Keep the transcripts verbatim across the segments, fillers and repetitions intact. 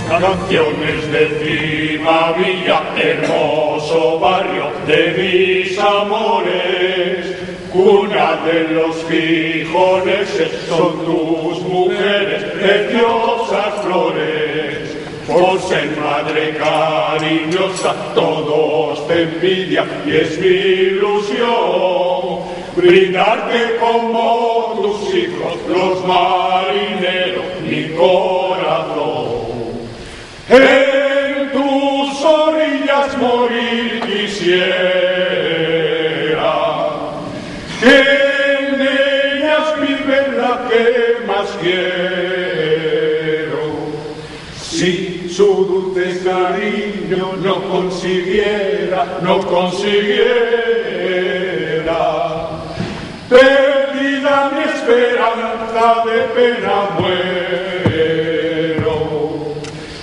Canciones de Cimavilla, hermoso barrio de mis amores, cuna de los gijoneses, son tus mujeres preciosas flores. Por ser madre cariñosa, todos te envidian y es mi ilusión brindarte como tus hijos, los marineros, mi corazón. En tus orillas morir quisiera, que en ellas vive la que más quiero. Si su dulce cariño no consiguiera, no consiguiera, perdida mi esperanza, de pena muero.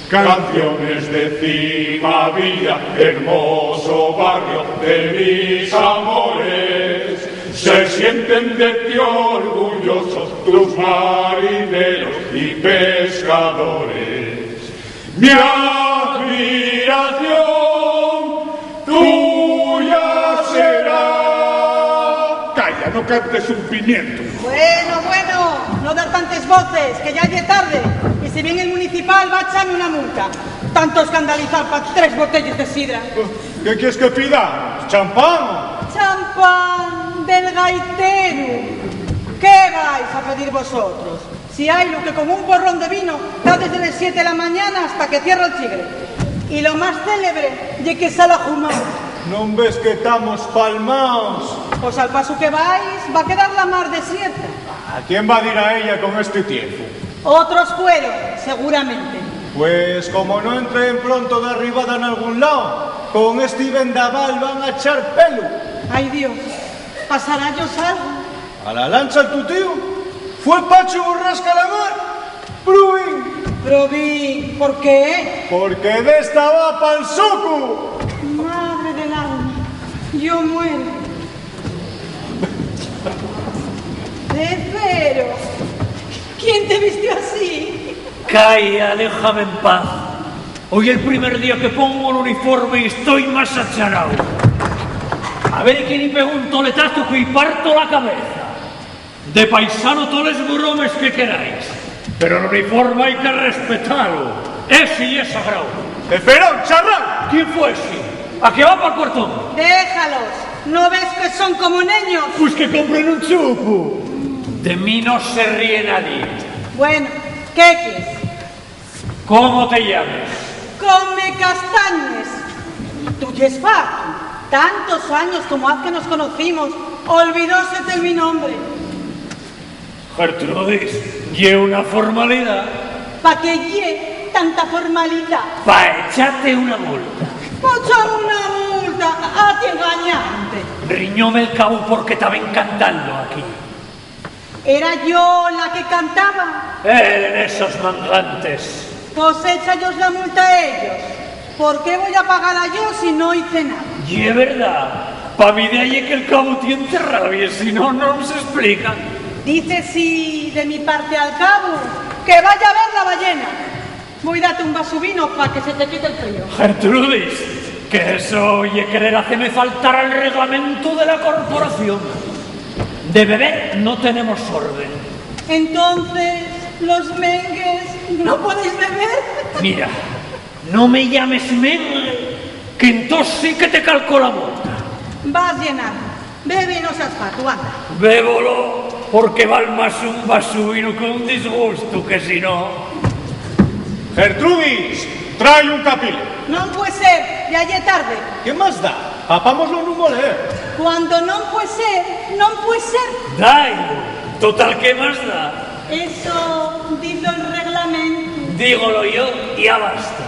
Canciones de Cimavilla, hermoso barrio de mis amores, se sienten de ti orgullosos tus marineros y pescadores. Mi admiración tuya será. Calla, no cantes un pimiento. Bueno, bueno, no dar tantes voces, que ya ye tarde. Y si vien el municipal, va echame una multa. Tanto escandalizar pa tres botellas de sidra. ¿Qué quieres que pida? ¿Champán? Champán del gaiteru. ¿Qué vais a pedir vosotros? Si hailu que con un porrón de vino ta desde les siete de la mañana hasta que cierra el chigre. Y lo más célebre ye que sal a humar. ¿Non ves que tamos palmaos? Pos al pasu que vais, va quedar la mar desierta. ¿A quién va dir a ella con esti tiempu? Otros fueron, seguramente. Pues como no entren pronto d'arribada nalgún lao, con esti vendaval van a echar pelu. Ai, Dios, pasará-yos algo. ¿A la lancha el tu tíu? ¿Fue Pachu Borrasca a la mar? Probín. Probín, ¿por qué? Porque d'esta va pal socu. Madre del alma, yo muero. De cero. ¿Quién te vistió así? Calla, déjame en paz. Hoy el primer día que pongo el uniforme y estoy más acharao. A ver quién le pega un toletazo que hoy parto la cabeza. De paisano toles bromes que queráis, pero el uniforme hay que respetalo. Ese ye sagrao. Eferón, charrán. ¿Quién fue ese? ¿A que va pa'l cuartón? Déjalos. ¿No ves que son como neños? Pues que compren un chupu. De mí no se ríe nadie. Bueno, ¿qué quieres? ¿Cómo te llames? Come castañes. Tú yes Fatu. Tantos años como haz que nos conocimos, olvidósete mi nombre. Gertrudis, ye una formalidá. ¿Pa qué ye tanta formalidá? Pa echate una multa. ¿Pa echar una multa? A ti engañante. Riñóme el cabu porque ta ben cantando aquí. ¿Era yo la que cantaba? Eren esos mangantes. Pos écha-yos la multa a ellos. ¿Por qué voi a pagala yo si no hice nada? Ye verdá. Pa mi idea ye que'l cabu tien rabies, si no, nun s'esplica. Dice sí de mi parte al cabu que vaya a ver la ballena. Voi date un vasu vino pa que se te quite el frío. Gertrudis, que eso ye querer haceme faltar al reglamentu de la corporación. De beber no tenemos orden. Entonces, los mengues no podéis beber. Mira, no me llames mengue, que entós sí que te calco la multa. Vas llenar. Bebe y no seas fatu, anda. Bébolo, porque val más un vasu vinu que un disgustu, que si no. Gertrudis, trai un capile. Non pue ser, ya ye tarde. ¿Qué más da? Papámoslo nun moler. Cuando non pue ser, non pue ser. Dai, total, ¿qué más da? Eso dizo'l reglamentu. Dígolo yo, ya basta.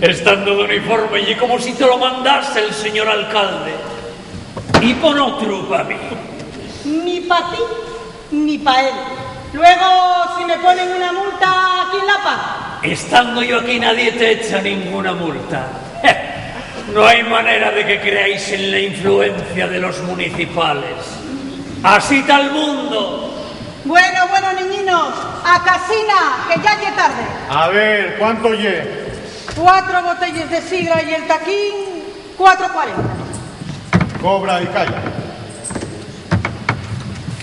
Estando d'uniforme, ye como si te lo mandase el señor alcalde. Y pon otru pa mí. Ni pa ti, ni pa él. Luego, si me ponen una multa, ¿quién la paga? Estando yo aquí, nadie te echa ninguna multa. No hay manera de que creáis en la influencia de los municipales. Así ta el mundo. Bueno, bueno, niñinos, a casina, que ya ye tarde. A ver, ¿cuánto ye? Cuatro botelles de sidra y el taquín, cuatro cuarenta. Cobra y calla.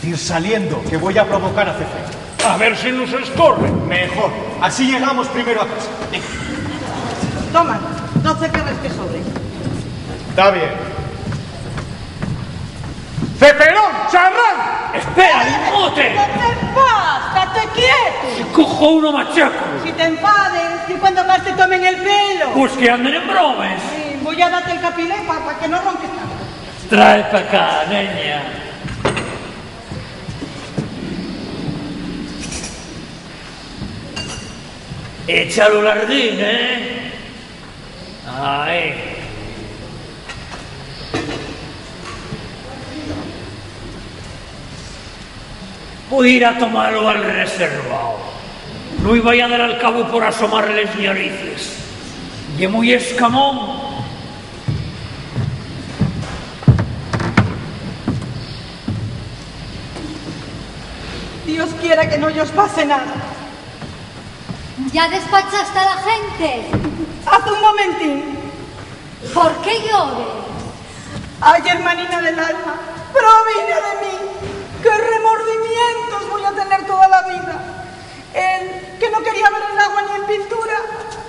Ir saliendo, que voy a provocar a Cefe. A ver si nos escorre. Mejor. Así llegamos primero a casa. Venga. Toma, doce querres que sobre. Está bien. ¡Ceferón, charrán! ¡Espera, bigote! ¿Qué te pasa? ¡Estate quieto! ¡Qué cojono, machaco! Si t'enfades, ye cuando más te tomen el pelo. Pues que anden en bromes. Sí, voy a darte el capilé pa, pa que no ronques tanto. Trae pa acá, neña. Échalo al ardín, ¿eh? Ahí. Pue ir a tomalo al reservao. Nun-y vaya dar al cabu por asomar les ñarices. Ye mui escamón. Dios quiera que no yos pase nada. ¿Ya despachaste a la gente? Haz un momentín. ¿Por qué llores? Ay, hermanina del alma, probina de mí. ¿Qué remordimientos voy a tener toda la vida? Él, que no quería ver el agua ni en pintura,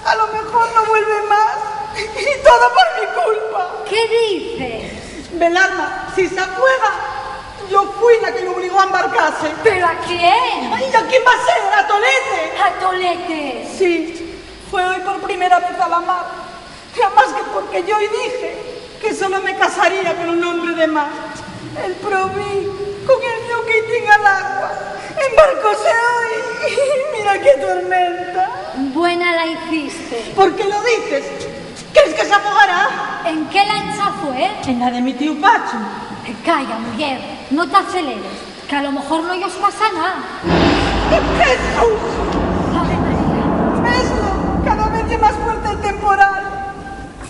a lo mejor no vuelve más. Y todo por mi culpa. ¿Qué dices? Belarma, si se afuega, yo fui la que lo obligó a embarcarse. ¿Pero a quién? Ay, ¿a quién va a ser? ¿A Tolete? ¿A Tolete? Sí, fue hoy por primera vez a la mar. Y amás que porque yo-y dije que solo me casaría con un hombre de mar. El probí con el ñoquitín al agua. Embarcóse hoy. Mira qué tormenta. Buena la hiciste. ¿Por qué lo dices? ¿Crees que se afogará? ¿En qué lancha fue? En la de mi tíu Pachu. Calla, muyer, no t'aceleres, que a lo mejor no-yos pasa nada. ¡Jesús! Ave María. Veslo, cada vez ye más fuerte el temporal.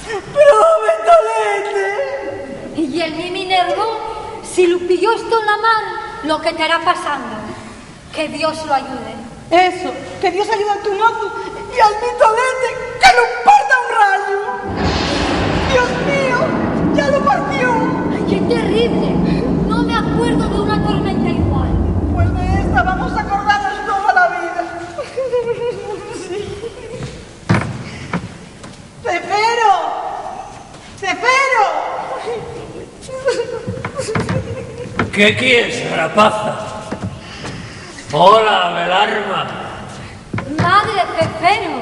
Probe, Tolete. Y el mi Minervo, si lu pilló esto en la mar, lo que tará pasando. Que Dios lo ayude. Eso, que Dios ayude al tu mozu y al mi Tolete, que lo parta un rayu. Dios mío, ya lo partió. Ay, qué terrible. No me acuerdo de una tormenta igual. Pues de esta vamos a acordarnos toda la vida. Sí. ¡Cefero! ¡Cefero! ¿Qué quies, rapaza? Hola, Belarma. Madre, Cefero,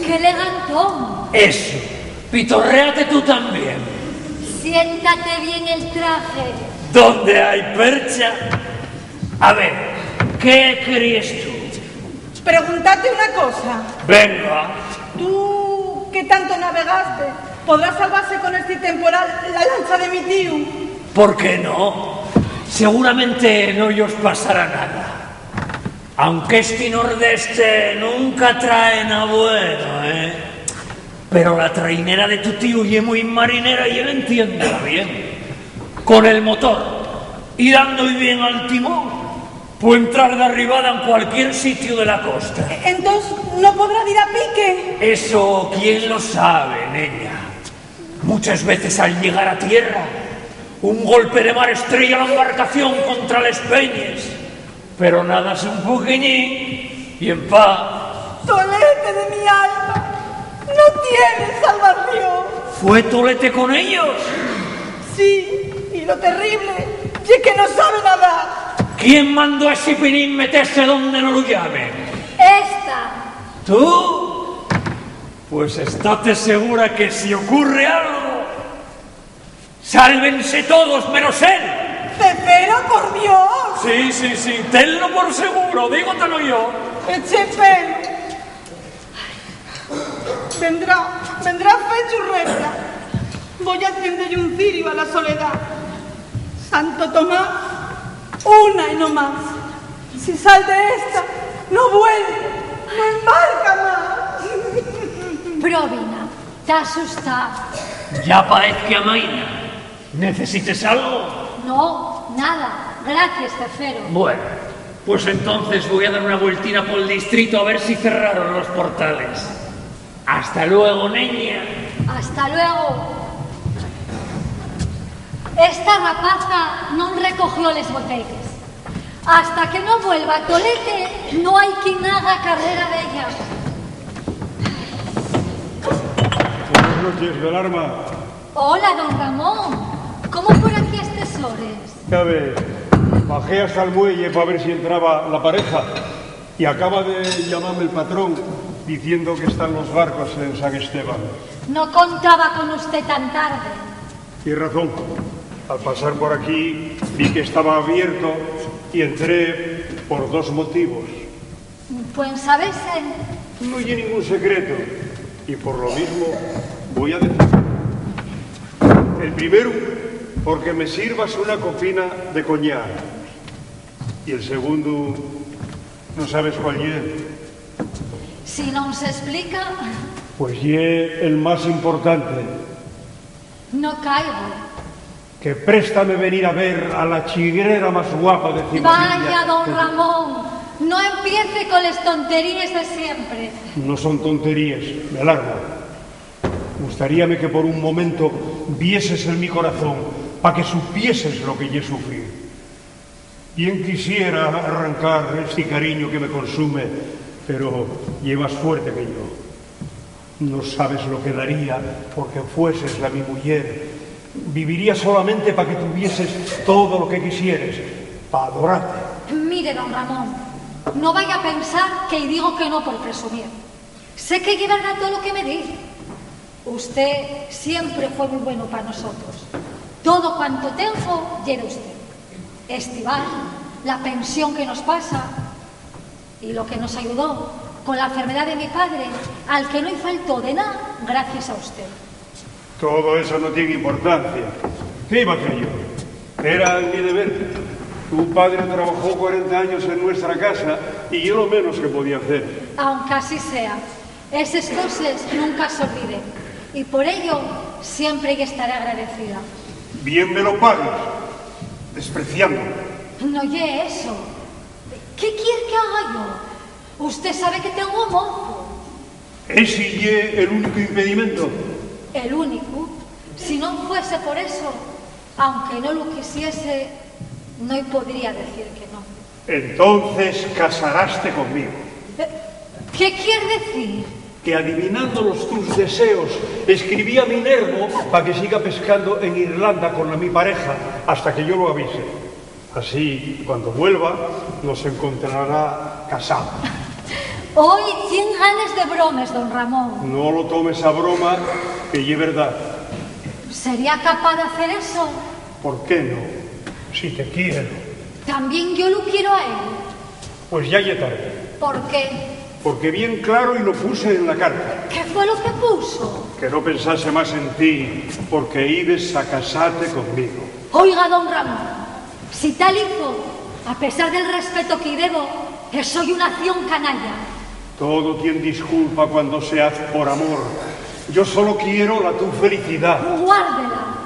qué elegantón. Eso, pitorréate tú también. Siéntate bien el traje. ¿Dónde hay percha? A ver, ¿qué queríes tú? Preguntarte una cosa. Venga. Tú, que tanto navegaste, ¿podrá salvase con esti temporal la lancha de mi tíu? ¿Por qué no? Seguramente no-yos pasará nada. Aunque esti nordeste nunca trae na bueno, ¿eh? Pero la trainera de tu tíu ye mui marinera y él entiéndola bien. Con el motor y dando-y bien al timón, pue entrar d'arribada en cualquier sitiu de la costa. Entós, ¿no podrá dir a pique? Eso, ¿quién lo sabe, neña? Muchas veces al llegar a tierra, un golpe de mar estrella la embarcación contra les peñes. Pero nadas un poquiñín y en paz. Tolete de mi alma, no tienes salvación. ¿Fue Tolete con ellos? Sí, y lo terrible ye que no sabe nadar. ¿Quién mandó a ese pinín metese donde no lo llamen? Esta. ¿Tú? Pues estate segura que si ocurre algo, sálvense todos menos él. Cefero, por Dios. Sí, sí, sí, tenlo por seguro, dígotelo yo. Eche pelo. Vendrá, vendrá fechu recta. Voi a encender un ciriu a la soledá. Santo Tomás, una y no más. Si sal de esta, no vuelve, no embarca más. Probina, ta asustada. Ya paez que amaina. ¿Necesites algo? No, nada. Gracies, Cefero. Bueno, Pues entonces voy a dar una vueltina pol distrito a ver si cerraron los portales. Hasta luego, neña. Hasta luego. Esta rapaza non recogió les botellas. Hasta que no vuelva a Tolete, no hai quien haga carrera d'ella. Buenas noches, Belarma. Hola, don Ramón. ¿Cómo por aquí a estes hores? Ya ves, bajé hasta el muelle pa ver si entraba la pareja y acaba de llamarme el patrón diciendo que están los barcos en San Esteban. No contaba con usted tan tarde. Tienes razón. Al pasar por aquí vi que estaba abierto y entré por dos motivos. Pues, ¿sabes? No hay ningún secreto y por lo mismo voy a decir. El primero, porque me sirvas una copina de coñac. Y el segundo, ¿no sabes cuál ye? Si non se explica. Pues ye el más importante. No caigo. Que préstame venir a ver a la chigrera más guapa de Ciudad Vaya, Villa. Don Ramón, no empiece con les tonteríes de siempre. No son tonteríes, Belarma. Gustaríame que por un momento vieses en mi corazón, pa que supieses lo que ye sufrir. Bien quisiera arrancar esti cariño que me consume, pero ye más fuerte que yo. No sabes lo que daría porque fueses la mi muyer. Viviría solamente pa que tuvieses todo lo que quisieres, pa adorarte. Mire, don Ramón, no vaya a pensar que digo que no por presumir. Sé que ye verdad todo lo que me diz. Usted siempre fue muy bueno pa nosotros. Todo cuanto tengo ye de usted. Esti bar, la pensión que nos pasa y lo que nos ayudó con la enfermedad de mi padre, al que no-y faltó de nada gracias a usted. Todo eso no tiene importancia. ¿Qué iba a hacer yo? Era mi deber. Tu padre trabajó cuarenta años en nuestra casa y yo lo menos que podía hacer. Aunque así sea, eses coses nunca s'olviden, y por ello siempre-y estaré agradecida. Bien me lo pagues, despreciándome. No ye eso. ¿Qué quier que haga yo? Usted sabe que tengo mozu. ¿Esi ye el único impedimento? El único. Si non fuese por eso, aunque no lo quisiese, no-y podría decir que no. Entonces casaraste conmigo. Eh, ¿qué quier decir? Que adivinando los tus deseos, escribí a Minervo pa que siga pescando en Irlanda con la mi pareja hasta que yo lo avise. Así, cuando vuelva, nos encontrará casados. Hoy tien ganes de bromes, don Ramón. No lo tomes a broma, que ye verdad. ¿Sería capaz de hacer eso? ¿Por qué no? Si te quiero. También yo lo quiero a él. Pues ya ye tarde. ¿Por qué? Porque bien claro y lo puse en la carta. ¿Qué fue lo que puso? Que no pensase más en ti, porque ibes a casate conmigo. Oiga, don Ramón, si tal hizo, a pesar del respeto que-y debo, eso ye una acción canalla. Todo tien disculpa cuando se haz por amor. Yo solo quiero la tu felicidad. Guárdela.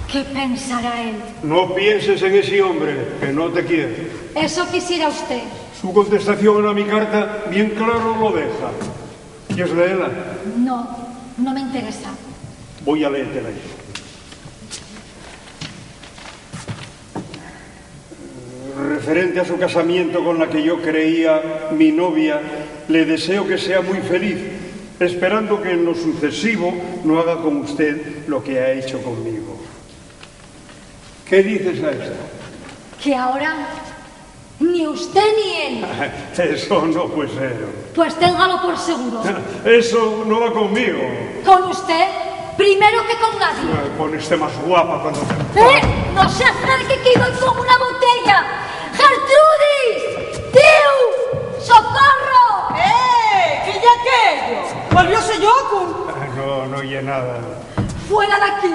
¿Qué pensará él? No pienses en ese hombre, que no te quiere. Eso quisiera usted. Su contestación a mi carta bien claro lo deja. ¿Quieres leerla? No, no me interesa. Voy a leértela yo. Referente a su casamiento con la que yo creía mi novia, le deseo que sea muy feliz, esperando que en lo sucesivo no haga con usted lo que ha hecho conmigo. ¿Qué dices a esto? Que ahora ni usted ni él. Eso no puede ser. Pues téngalo por seguro. Eso no va conmigo. ¿Con usted? Primero que con nadie. Con este más guapa cuando te... ¡Eh! ¡No se acerque, que voy con una botella! ¡Gertrudis! ¡Tío! ¡Socorro! ¡Eh! ¿Qué ye aquello? ¿Volvióse lloco? No, no ye nada. ¡Fuera de aquí!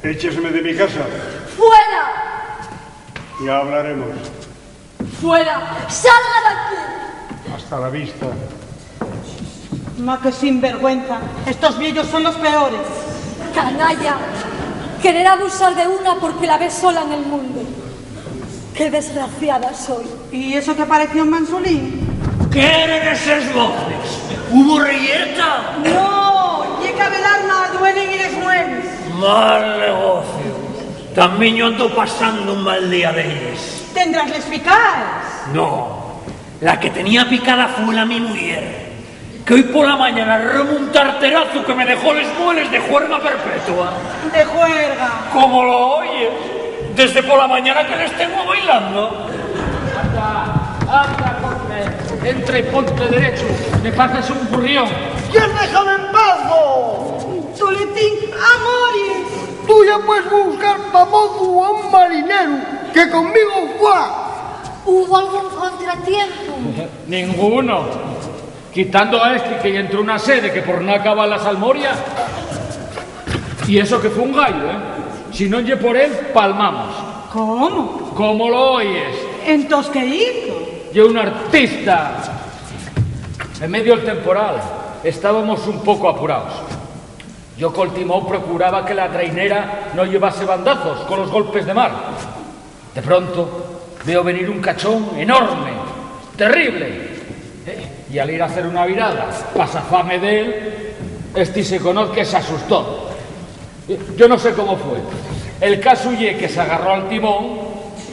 Échesme de mi casa. ¡Fuera! Ya hablaremos. ¡Fuera! ¡Salga de aquí! Hasta la vista. Ma, qué sinvergüenza. Estos viellos son los peores. Canalla. Querer abusar de una porque la ve sola en el mundo. Qué desgraciada soi. ¿Y eso te pareció un mansulín? ¿Qué eran eses voces? ¿Hubo reyerta? No, ye que a Belarma duelen les mueles. Mal negocio. Tamién yo ando pasando un mal día d'elles. ¿Tendrás les picaes? No, la que tenía picada fue la mi muyer, que hoy pola mañana remontó un arterazu que me dejó les mueles de juerga perpetua. ¿De juerga? ¿Cómo lo oyes? Desde pola mañana que les tengo bailando. Anda, anda, corre, entra y ponte derecho, me pareces un furrión. ¿Quién déjame en paz, vos? Toletín, amores. Tú ya puedes buscar pa mozu a un marinero que conmigo fue. ¿Hubo algún contratiempo? Ninguno. Quitando a esti que-y entró una sede que por no acabar la salmoria. Y eso que fue un gallo, ¿eh? Si non ye por él, palmamos. ¿Cómo? ¿Cómo lo oyes? ¿Entós qué hizo? Ye un artista. En medio del temporal, estábamos un poco apuraos. Yo col timón procuraba que la trainera no llevase bandazos con los golpes de mar. De pronto, veo venir un cachón enorme, terrible. Eh, y al ir a hacer una virada pa zafame d'él, esti se conoz que s'asustó. Yo no sé cómo fue. El casu ye que s'agarró al timón,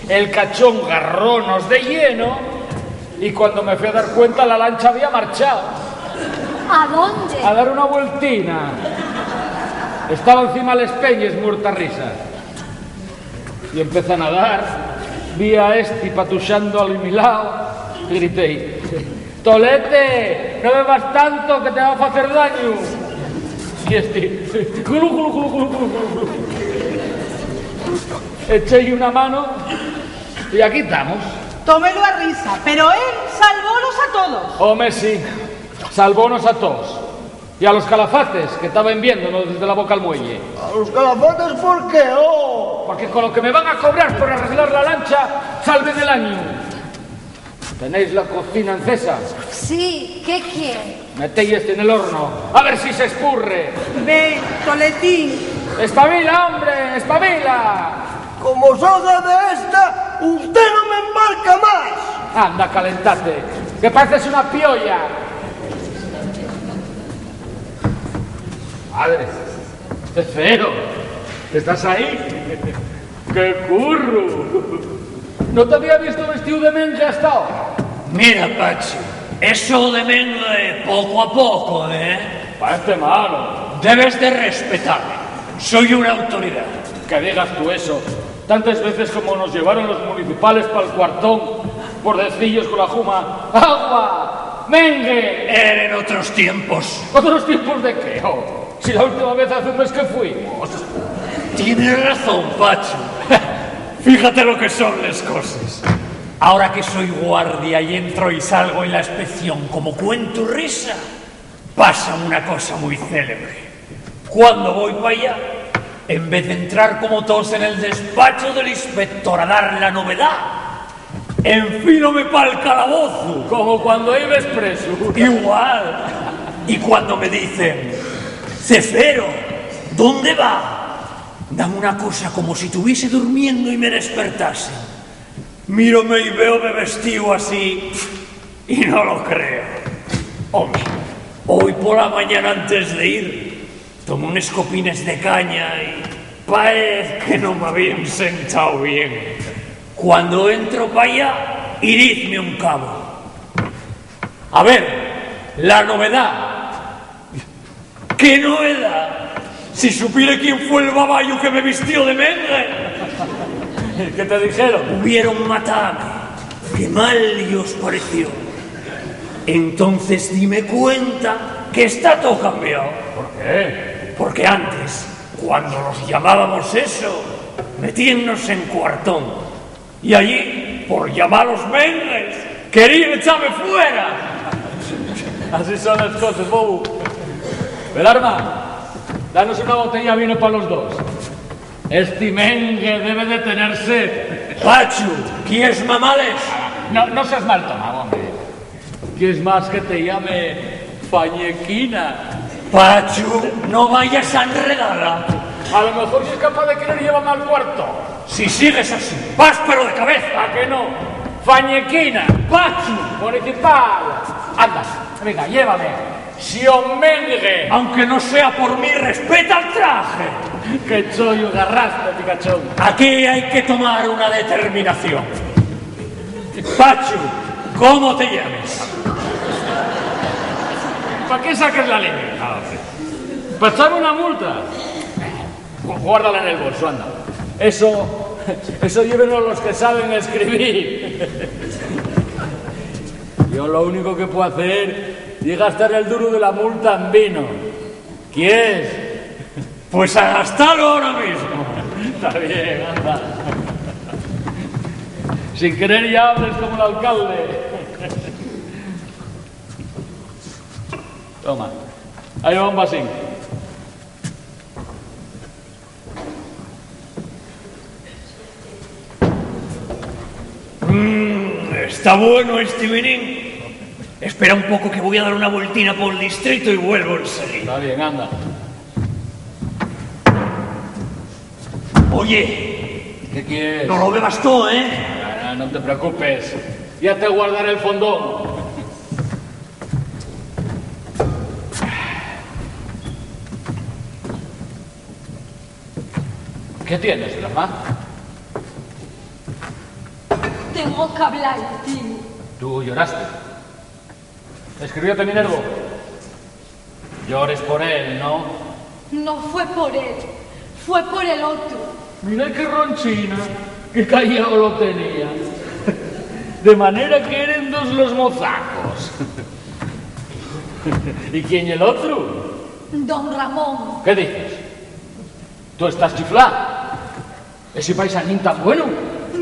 el cachón garrónos de lleno, y cuando me fui a dar cuenta, la lancha había marchao. ¿A dónde? A dar una vueltina. Estaba encima les peñes, muerta risa. Y empecé a nadar, vi a esti patuxando al mi lao, grité: "Tolete, no bebas tanto, que te va a facer dañu". Y esti: "Glu, glu, glu". Echéi una mano y aquí tamos. Tómelo a risa, pero él salvónos a todos. Home, sí, salvónos a todos. Y a los calafates, que taben viéndonos desde la boca al muelle. ¿A los calafates por qué, oh? Porque con lo que me van a cobrar por arreglar la lancha, salven el año. ¿Tenéis la cocina encesa? Sí, ¿qué quiere? Metéis en el horno, a ver si se espurre. Ve, Toletín. Espabila, hombre, espabila. Como soza de esta, usted no me embarca más. Anda, calentate, que pareces una piolla. Madre, Cefero, ¿estás ahí? ¡Qué curru! No t'había visto vestíu de mengue hasta ahora. Mira, Pachu, eso de mengue poco a poco, ¿eh? Parece malo. Debes de respetame. Soy una autoridad. Que digas tú eso. Tantes veces como nos llevaron los municipales pal cuartón por decillos con la juma: "¡Agua! ¡Mengue!". Eran otros tiempos. ¿Otros tiempos de qué, ho? Si la última vez hace un mes que fuimos. Tienes razón, Pachu. Fíjate lo que son les coses. Ahora que soy guardia y entro y salgo en la inspección como cuento risa, pasa una cosa muy célebre. Cuando voy pa allá, en vez de entrar como todos en el despacho del inspector a dar la novedad, enfílome pa'l calabozu. Como cuando ibes presu. Igual. Y cuando me dicen: "Cefero, ¿dónde va?", dan una cosa como si tuviese durmiendo y me despertasen. Mírome y véome vestíu así y no lo creo. Home, hoy pola mañana antes de ir, tomé unes copines de caña y paez que no m'habíen sentao bien. Cuando entro pa allá, y dizme un cabo: "A ver, la novedá". ¿Qué novedá? Si supiere quién fue el babayu que me vistió de mengue. ¿Qué te dijeron? Hubieron matame. Qué mal yos pareció. Entonces dime cuenta que está todo cambiao. ¿Por qué? Porque antes, cuando los llamábamos eso, metíennos en cuartón. Y allí, por llamalos mengues, queríen echame fuera. Así son les coses, bobu. Belarma, danos una botella de vino pa los dos. Esti mengue debe de tener sed. Pachu, ¿quies mamales? No, no seas mal tomao, hombre. ¿Quies más que te llame Fañequina? Pachu, no vayas a enredala. A lo mejor si es capaz de querer llevame al cuarto. Si sigues así, vas pero de cabeza. ¿A que no? Fañequina. Pachu. Municipal. Anda, venga, llévame. Xio Mengue. Aunque no sea por mí, respeta el traje. Que soy un garrasco, Pikachu. Aquí hay que tomar una determinación. Pachu, ¿cómo te llames? ¿Para qué saques la lengua? Ah, ok. ¿Para echarme una multa? Gu-, guárdala en el bolso, anda. Eso, eso llévenlo los que saben escribir. Yo lo único que puedo hacer es gastar el duro de la multa en vino. ¿Quieres? Pues a gastalo ahora mismo. Está bien, anda. Sin querer ya hables como el alcalde. Toma, ahí va un vasín. Mm, está bueno este vinín. Espera un poco que voy a dar una vueltina por el distrito y vuelvo enseguida. Está bien, anda. Oye, ¿qué quieres? No lo bebas todo, ¿eh? No, no, no te preocupes. Ya te guardaré el fondón. ¿Qué tienes, Blasma? Tengo que hablar, tío. ¿Tú lloraste? ¿Escribióte Minervo? Llores por él, ¿no? No fue por él, fue por el otro. Mira qué ronchina, qué callao lo tenía. De manera que eren dos los mozacos. ¿Y quién ye l'otru? Don Ramón. ¿Qué dices? ¿Tú estás chiflá? ¿Esi paisanín tan bueno?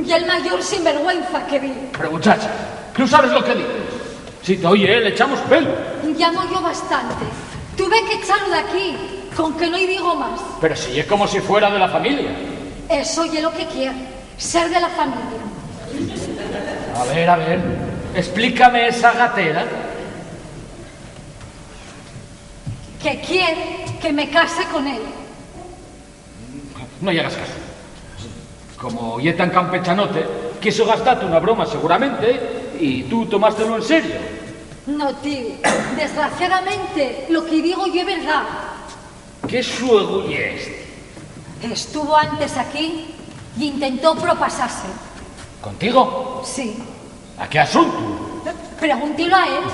Y el mayor sinvergüenza que vi. Pero, muchacha, ¿no sabes lo que dices? Si te oye él, echamos pelo. Ya molló bastante. Tuve que echarlo de aquí, con que no-y digo más. Pero si es como si fuera de la familia. Eso ye lo que quiero, ser de la familia. A ver, a ver, explícame esa gatera. Que quiere que me case con él. No-y hagas caso. Como ye tan campechanote, quiso gastate una broma seguramente y tú tomástelo en serio. No, tío. Desgraciadamente, lo que digo ye verdá. ¿Qué xuegu ye esti? Estuvo antes aquí y intentó propasase. ¿Contigo? Sí. ¿A qué asuntu? Pregúntilo a él.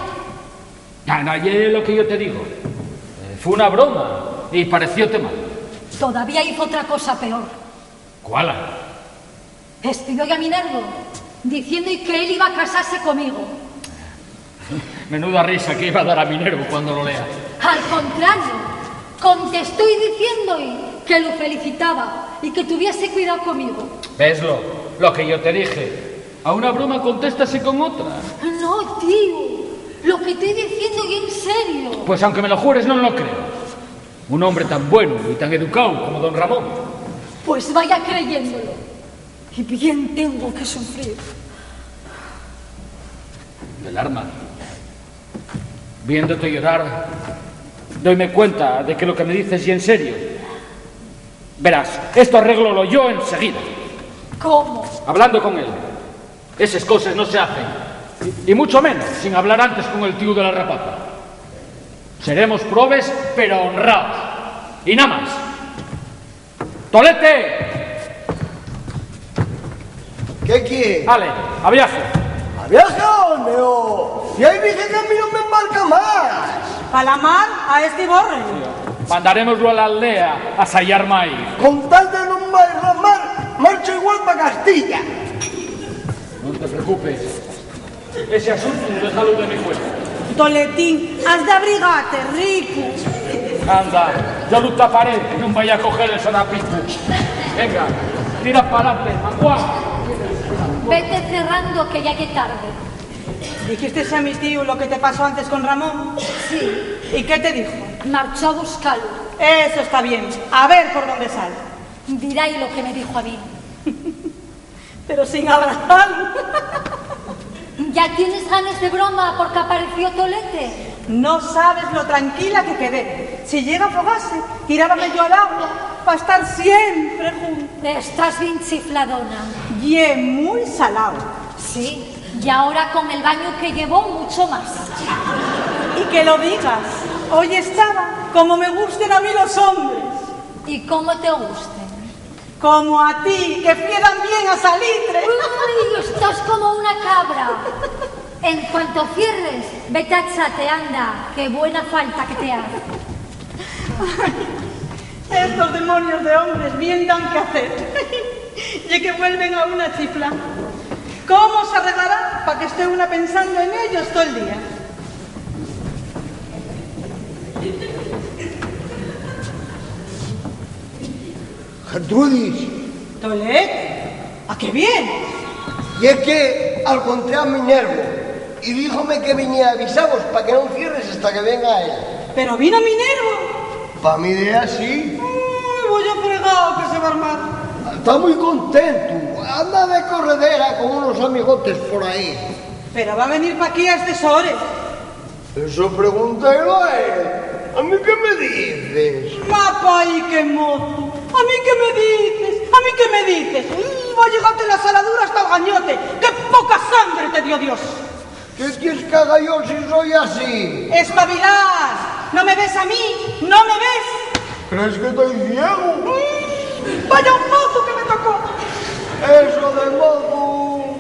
Na, na, ye lo que yo te digo. Eh, fue una broma y parecióte mal. Todavía hizo otra cosa peor. ¿Cuál? Espió'y a Minervo, diciendo-y que él iba a casase comigo. Menuda risa que iba a dar a Minervo cuando lo lea. Al contrario, contestó'y diciendo-y que lo felicitaba y que tuviese cuidado comigo. ¿Veslo? Lo que yo te dije. A una broma contéstase con otra. No, tío. Lo que estoy diciendo ye en serio. Pues aunque me lo jures, no lo creo. Un hombre tan bueno y tan educado como don Ramón. Pues vaya creyéndolo. Y bien tengo que sufrir. Del arma. Viéndote llorar, doime cuenta de que lo que me dices ye en serio. Verás, esto arréglolo yo enseguida. ¿Cómo? Hablando con él. Eses coses no se hacen. Y, y mucho menos sin hablar antes con el tíu de la rapaza. Seremos probes, pero honraos. Y nada más. ¡Tolete! ¿Qué quiere? Ale, a viaje. ¿A viaje a dónde, ho? Y ahí dice que a mí no me embarca más. Pa la mar, a este borre. Mandarémoslo a la aldea a sayar maíz. Con tal de no embarcar mar, marcho igual pa Castilla. No te preocupes. Ese asuntu, déjalo de mi cuenta. Toletín, has d'abrigate, ricu. Anda, yo lu taparé, que nun vaya a coger el sarapicu. Venga, tira pa'lante, manguá. Vete cerrando, que ya ye tarde. ¿Dijistes a mi tíu lo que te pasó antes con Ramón? Sí. ¿Y qué te dijo? Marchó a buscalo. Eso está bien. A ver por dónde sale. Dirái lo que me dijo a mí. Pero sin abrazalu. ¿Ya tienes ganes de broma porque apareció Tolete? No sabes lo tranquila que quedé. Si llega a fogase, tirábame yo al agua. pa estar siempre juntos. Estás bien chifladona. Ye mui salao. Sí, y ahora con el baño que llevó, mucho más. Y que lo digas, hoy estaba como me gusten a mí los hombres. ¿Y cómo te gusten? Como a ti, que fiedan bien a salitre. Uy, estás como una cabra. En cuanto cierres, vete a echate, anda, qué buena falta que te hace. Estos demonios de hombres bien dan que hacer. Ye que vuelven a una chifla. ¿Cómo se arreglará pa que esté una pensando en ellos todo el día? Gertrudis. Tolete, ¿a qué vienes? Y es que alcontré a Minervo y díjome que venía a avisaros pa que non cierres hasta que venga él. Pero vino Minervo. Pa mi idea, sí. Uy, vaya fregao que se va a armar. Está muy contento. Anda de corredera con unos amigotes por ahí. Pero va a venir pa aquí a estes hores. Eso pregúntalo a él. ¿A mí qué me dices? Mapa ahí, qué mozo. ¿A mí qué me dices? ¿A mí qué me dices? Uy, va a llegarte la saladura hasta el gañote. ¡Qué poca sangre te dio Dios! ¿Qué quieres que haga yo si soy así? ¡Espabilás! ¿No me ves a mí? ¿No me ves? ¿Crees que estoy ciego? Mm, vaya un mozo que me tocó. Eso de mozo,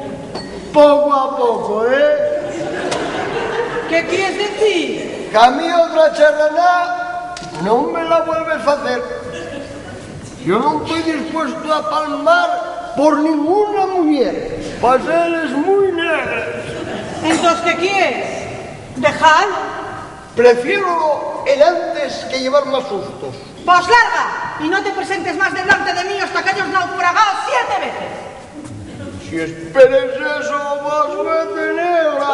poco a poco, ¿eh? ¿Qué quieres decir? Que a mí otra charraná no me la vuelves a hacer. Yo no estoy dispuesto a palmar por ninguna mujer. Paseles muy negras. Entonces, ¿qué quieres? Dejalo. Prefiero el antes que llevar más sustos. Pues larga, y no te presentes más delante de mí hasta que hayas naufragado siete veces. Si esperes eso, vas vete negra.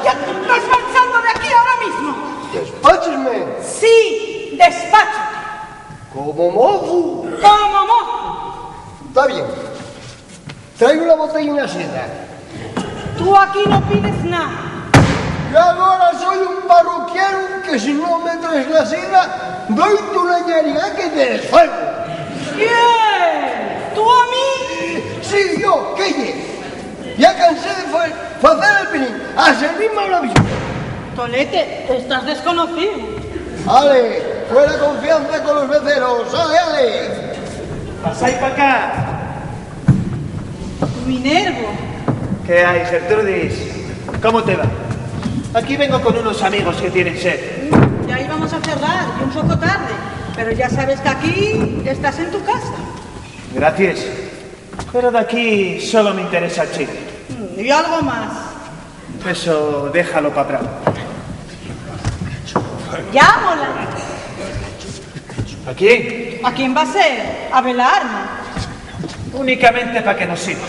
Ya, vas marchando de aquí ahora mismo. Despáchesme. Sí, despáchate. Como mozu. Como mozu. Está bien. Trai una botellina sidra. Tú aquí no pides nada. Yo agora soy un parroquianu que si no me traes la sidra, doy-te una ñariga que te desfalco. ¿Quién? ¿Tú a mí? Sí, yo, ¿qué ye? Ya cansé de fa-, facer el pinín. A servirme ahora mismo. Tolete, estás desconocido. Ale, fuera confianza con los veceros. Ale, ale. Pasai pa acá. Minervo. ¿Qué hay, Gertrudis? ¿Cómo te va? Aquí vengo con unos amigos que tienen sed. Ya íbamos a cerrar, y un poco tarde, pero ya sabes que aquí estás en tu casa. Gracias. Pero de aquí solo me interesa el chile. Mm, y algo más. Eso déjalo pa Prado. Llámola. ¿A quién? ¿A quién va a ser? ¿A Belarma? Únicamente pa que nos siga.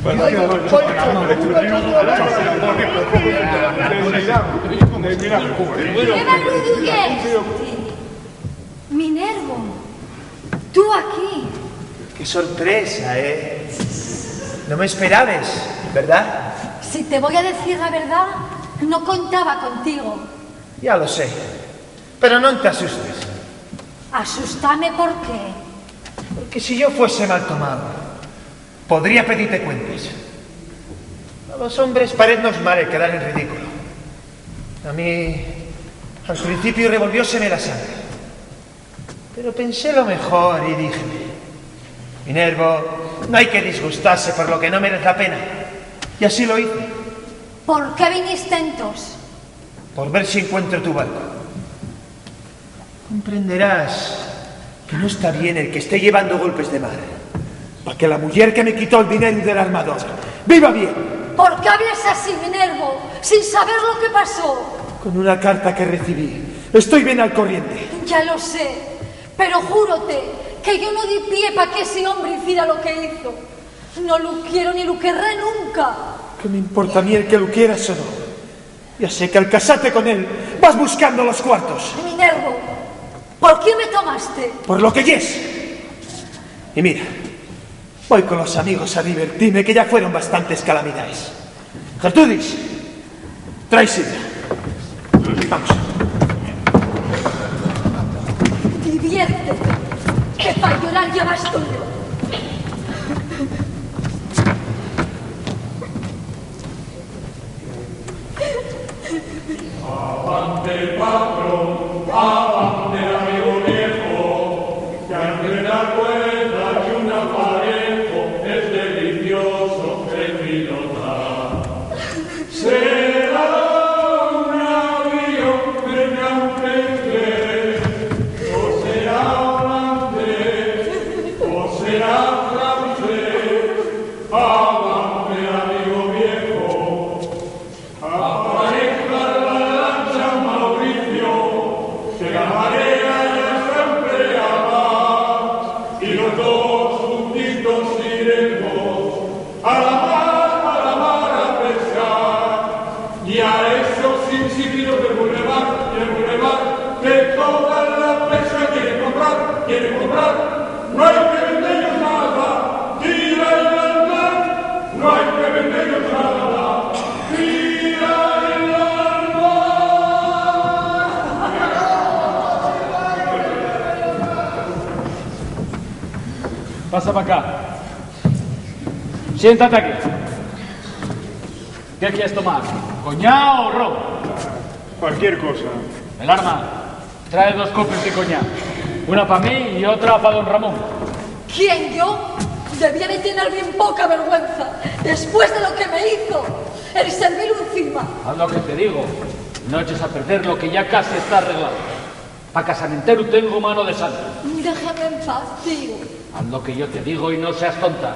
¿Qué barruguyes? Minervo, tú aquí. Qué sorpresa, ¿eh? No me esperabes, ¿verdad? Si te voy a decir la verdad, no contaba contigo. Ya lo sé, pero no te asustes. ¿Asustame por qué? Porque si yo fuese mal tomado, podría pedirte cuentas. A los hombres paréznos mal el quedar en ridículo. A mí, al principio revolvióseme la sangre. Pero pensé lo mejor y dije: "Minervo, no hay que disgustarse por lo que no merece la pena". Y así lo hice. ¿Por qué viniste entonces? Por ver si encuentro tu barco. Comprenderás que no está bien el que esté llevando golpes de mar, pa que la mujer que me quitó el dinero del armador viva bien. ¿Por qué hablas así, Minervo, sin saber lo que pasó? Con una carta que recibí. Estoy bien al corriente. Ya lo sé, pero júrote que yo no di pie pa que ese hombre hiciera lo que hizo. No lo quiero ni lo querré nunca. ¿Qué me importa a mí el que lo quieras o no? Ya sé que al casarte con él vas buscando los cuartos. Minervo, ¿por qué me tomaste? Por lo que yes. Y mira, voy con los amigos a divertirme, que ya fueron bastantes calamidades. Gertrudis, trai sidra. Vamos. Diviértete, que pa llorar ya basta. Avante, patrón, avante, amigo viejo, que aunque la rueda y un aparejo es delicioso, el pilotar será un avión mercante inglés, o será holandés, o será francés. Avante, amigo viejo, aparezca la lancha Mauricio, que la marea ya está en pleamar, y los dos juntitos iremos a la mar, a la mar a pescar. Y a esos insípidos del bulevar, del bulevar, que toda la pesca quieren comprar, quieren comprar, no hay que venderlos nada, tira al mar, no hay que venderlos nada, tira al mar. Pasa pa acá. Siéntate aquí. ¿Qué quieres tomar? ¿Coñá o ron? Cualquier cosa. Belarma, trae dos copes de coñá. Una pa mí y otra pa don Ramón. ¿Quién, yo? Debía de tener bien poca vergüenza, después de lo que me hizo, el servilu encima. Haz lo que te digo, no eches a perder lo que ya casi está arreglado. Pa casamentero tengo mano de santo. Déjame en paz, tío. Haz lo que yo te digo y no seas tonta.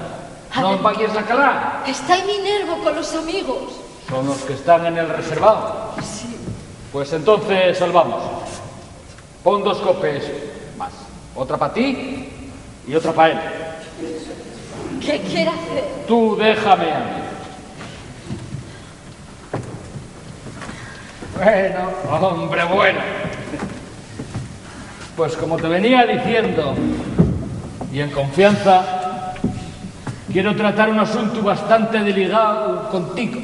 No vayas a calar. Está en Minervo con los amigos. Son los que están en el reservado. Sí. Pues entonces salvamos. Pon dos copes más. Otra pa ti y otra pa él. ¿Qué quiere hacer? Tú déjame a mí. Bueno, hombre, bueno. Pues como te venía diciendo, y en confianza, quiero tratar un asunto bastante delicado contigo.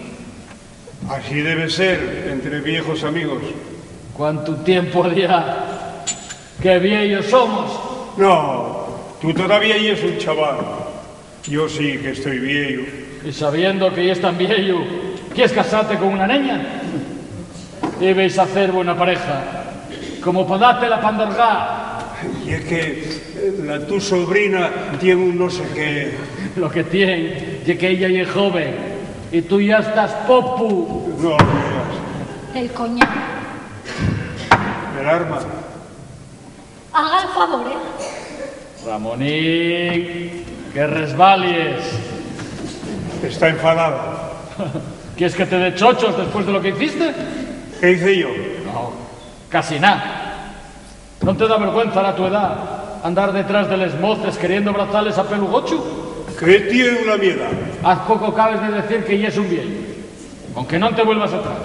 Así debe ser entre viejos amigos. ¿Cuántu tiempo ya? ¡Qué vieyos somos! No, tú todavía yes un chaval. Yo sí que estoy vieyu. Y sabiendo que yes tan vieyu, ¿quies casate con una neña? Ibais a hacer buena pareja, como pa date la pandorgá. Y es que, eh, la tu sobrina tiene un no sé qué. Lo que tiene, ye que ella ye joven, y tú ya estás popu. No, no. El coñac. El arma. Haga el favor, ¿eh? Ramonín, que resbalies. Está enfadada. ¿Quies que te dé chochos después de lo que hiciste? ¿Qué hice yo? No, casi nada. ¿No te da vergüenza a tu edad andar detrás de les moces queriendo abrazales a pelu gochu? ¿Qué tiene una miedad? Haz poco acabes de decir que yes un vieyu, aunque no te vuelvas atrás.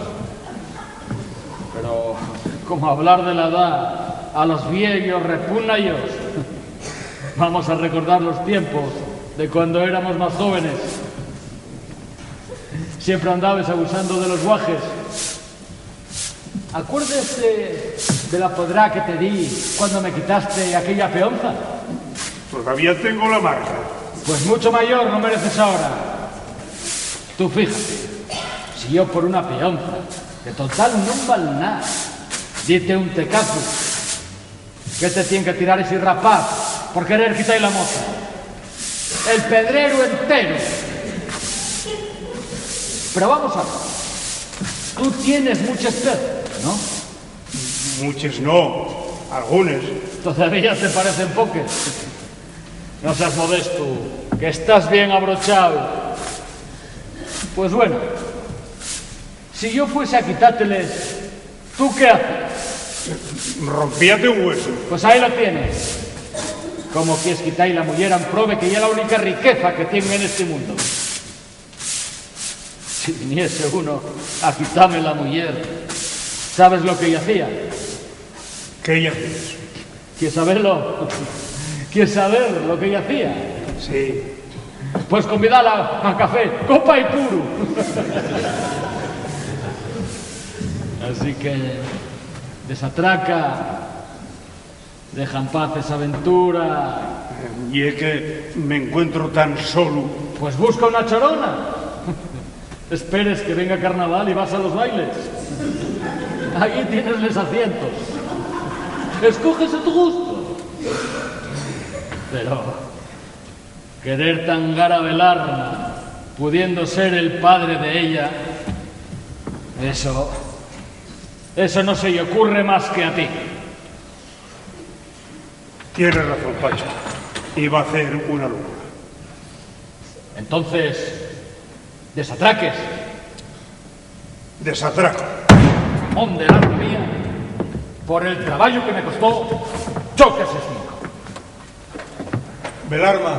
Pero, como hablar de la edad a los vieyos repugna-yos, vamos a recordar los tiempos de cuando éramos más jóvenes. Siempre andabes abusando de los guajes. ¿Acuérdeste de la podrá que te di cuando me quitaste aquella peonza? Todavía tengo la marca. Pues mucho mayor no mereces ahora. Tú fíjate, si yo por una peonza, que total nun val nada, dite un tecazu, ¿qué te tien que tirar esi rapaz por querer quita-y la moza? El pedreru entero. Pero vamos a ver, tú tienes muches peces, ¿no? Muches no, algunes. Todavía te parecen poques. No seas modestu, que estás bien abrochao. Pues bueno, si yo fuese a quitáteles, ¿tú qué haces? Rompíate un huesu. Pues ahí lo tienes. ¿Cómo quies quita-y la muyer a un probe que ye la única riqueza que tien en este mundo? Si viniese uno a quitame la muyer, ¿sabes lo que-y hacía? ¿Qué-y hacías? ¿Quies sabelo? ¿Quies saber lo que-y hacía? Sí. Pues convidala a café, copa y puru. Así que desatraca. Deja en paz esa aventura. Ye que m'encuentro tan solu. Pues busca una charona. Esperes que venga carnaval y vas a los bailes. Allí tienes les asientos. Escoges a tu gusto. Pero querer tangar a Belarma, pudiendo ser el padre de ella, eso, eso no se le ocurre más que a ti. Tienes razón, Pacha. Iba a hacer una locura. Entonces, desatraques. Desatraco. Ramón de la mía, por el trabajo que me costó, choques esmigo. Belarma,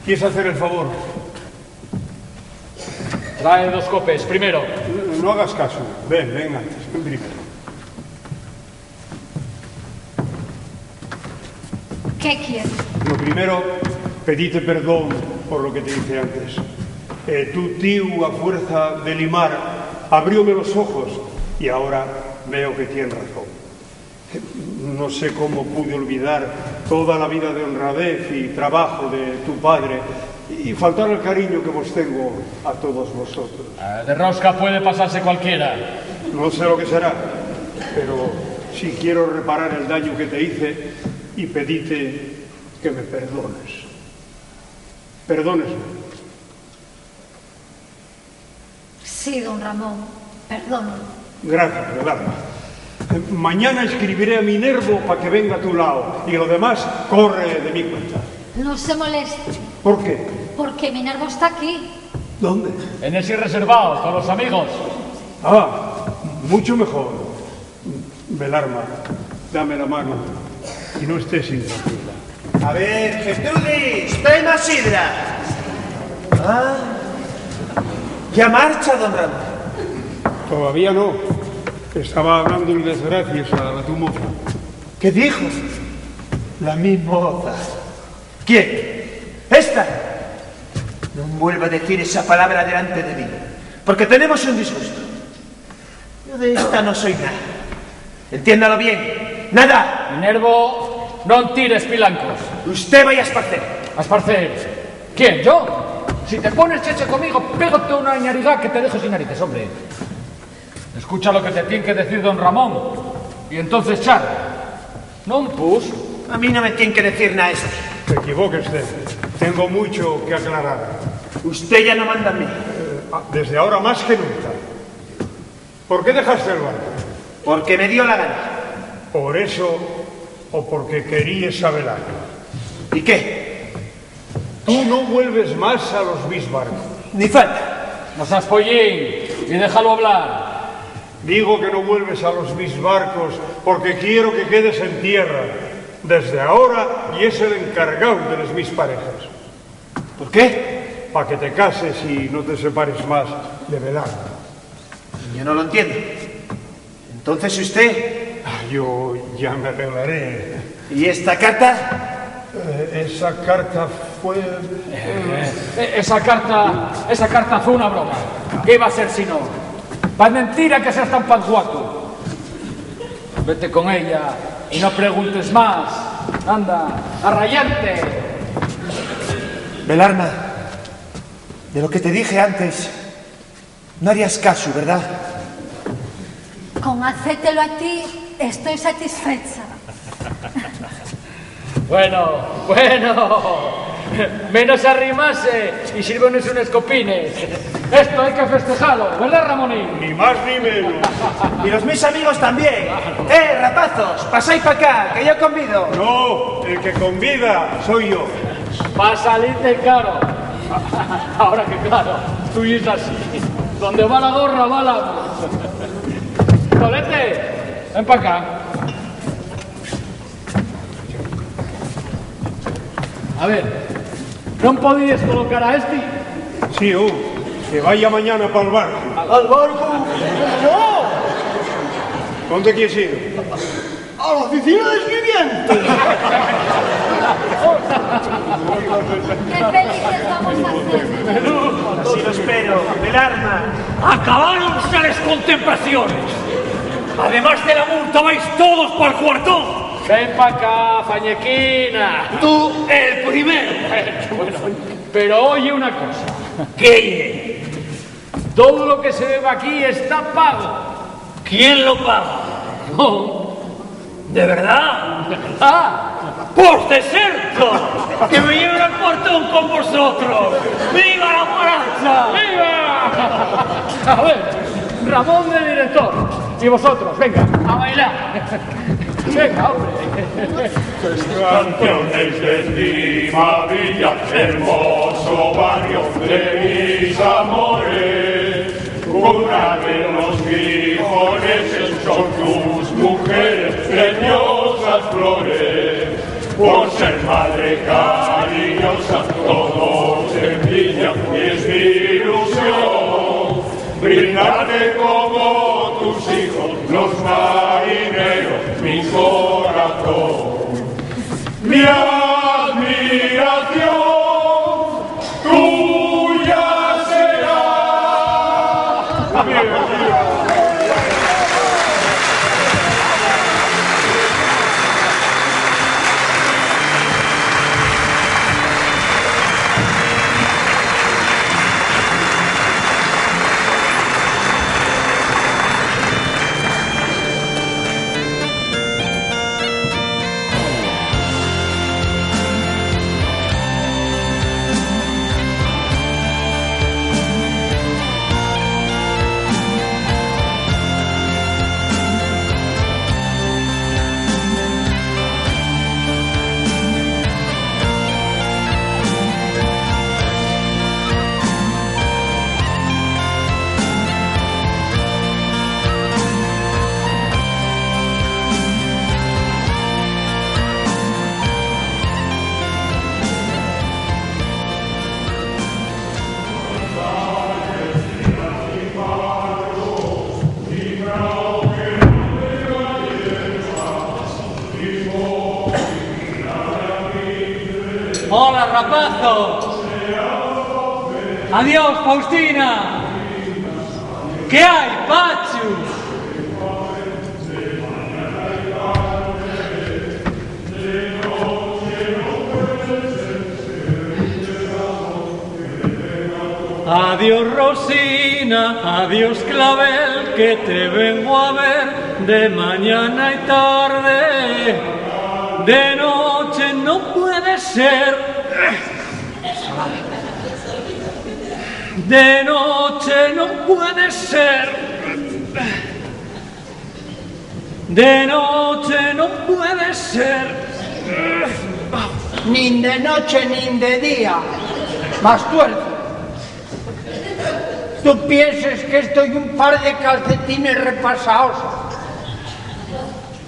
¿quieres hacer el favor? Trae dos copes, primero. No, no hagas caso. Ven, ven antes, ven primero. ¿Qué quieres? Lo primero, pedite perdón por lo que te hice antes. Eh, tu tío, a fuerza de limar, abrióme los ojos y ahora veo que tien razón. No sé cómo pude olvidar toda la vida de honradez y trabajo de tu padre y faltar al cariño que vos tengo a todos vosotros. Ah, de rosca puede pasarse cualquiera. No sé lo que será, pero sí quiero reparar el daño que te hice y pedite que me perdones. Perdónesme. Sí, don Ramón, perdónenme. Gracias, Belarma. Eh, mañana escribiré a Minervo pa que venga a tu lao y lo demás corre de mi cuenta. No se moleste. ¿Por qué? Porque Minervo está aquí. ¿Dónde? En ese reservao, con los amigos. Ah, mucho mejor. Belarma, dame la mano y no estés intranquila. A ver, Gertrudis, tráeme sidra. Ah, ya marcha, don Ramón. Todavía no. Estaba dando les gracies a la tu moza. ¿Qué dijo? La mi moza. ¿Quién? ¿Esta? No vuelva a decir esa palabra delante de mí, porque tenemos un disgusto. Yo de esta no soy nada. Entiéndalo bien. Nada. Minervo, non tires pilancos. Usted vaya a esparcer. ¿A esparcer? ¿Quién? ¿Yo? Si te pones cheche conmigo, pégate una ñarigá que te dejo sin narices, hombre. Escucha lo que te tien que decir don Ramón, y entonces charla. Non, pus. A mí no me tien que decir nada este. Te equivoques, César. Tengo mucho que aclarar. Usted ya no manda en mí. Eh, ah, desde ahora más que nunca. ¿Por qué dejaste el barco? Porque me dio la gana. ¿Por eso o porque queríes a Belarma? ¿Y qué? Tú no vuelves más a los mis barcos. Ni falta. No seas pollín y déjalo hablar. Digo que no vuelves a los mis barcos porque quiero que quedes en tierra. Desde ahora y es el encargao de les mis parejas. ¿Por qué? Pa que te cases y no te separes más de Belarma. Yo no lo entiendo. Entonces usted... Ah, yo ya me arreglaré. ¿Y esta carta? Eh, esa carta fue... Eh, esa carta, esa carta fue una broma. ¿Qué iba a ser si no? Pa mentira que seas tan pancuaco. Vete con ella y no preguntes más. Anda, arrayante. Belarma, de lo que te dije antes, no harías caso, ¿verdad? Con hacértelo a ti, estoy satisfecha. Bueno, bueno. Menos arrimase y sírvenos unes copines. Esto hai que festejalo, ¿verdad, Ramonín? Ni más ni menos. Y los mis amigos también. Eh, rapazos, pasáis pa acá, que yo convido. No, el que convida soy yo. Va a salirte caro. Ahora que claro, tú dices así. Donde va la gorra, va la... Tolete, ven pa acá. A ver, ¿non podíes colocar a esti? Sí, oh, que vaya mañana pa'l barco. ¿Al barco? No. ¿Dónde quieres ir? A la oficina de escribiente. Qué felices vamos a ser. Así lo espero, Belarma. Acabaron les contemplaciones. Además de la multa, vais todos pa'l cuartón. Ven pa acá, Fañequina. Tú, el primero. Bueno, pero oye una cosa. ¿Qué ye? Todo lo que se bebe aquí está pago. ¿Quién lo paga? No. ¿De verdad? Ah, por cierto, que me lleven al portón con vosotros. ¡Viva la guaracha! ¡Viva! A ver, Ramón de director. Y vosotros, venga, a bailar. Venga, hombre. Canciones de Estima Villa, hermoso barrio de mis amores. Cuna de los frijoles son tus mujeres, preciosas flores. Por ser madre cariñosa, todos te envidian y es mi ilusión brindarte como tus hijos, los marineros, mi corazón. Mi admiración tuya será. Hola, rapazo. Adiós, Faustina. ¿Qué hai, Pachu? Adiós, Rosina, adiós, clavel, que te vengo a ver de mañana y tarde. De noche no puede ser. De noche no puede ser. De noche no puede ser. Nin de noche nin de día. Más tuerzo. ¿Tú pienses que esto ye un par de calcetines repasaos?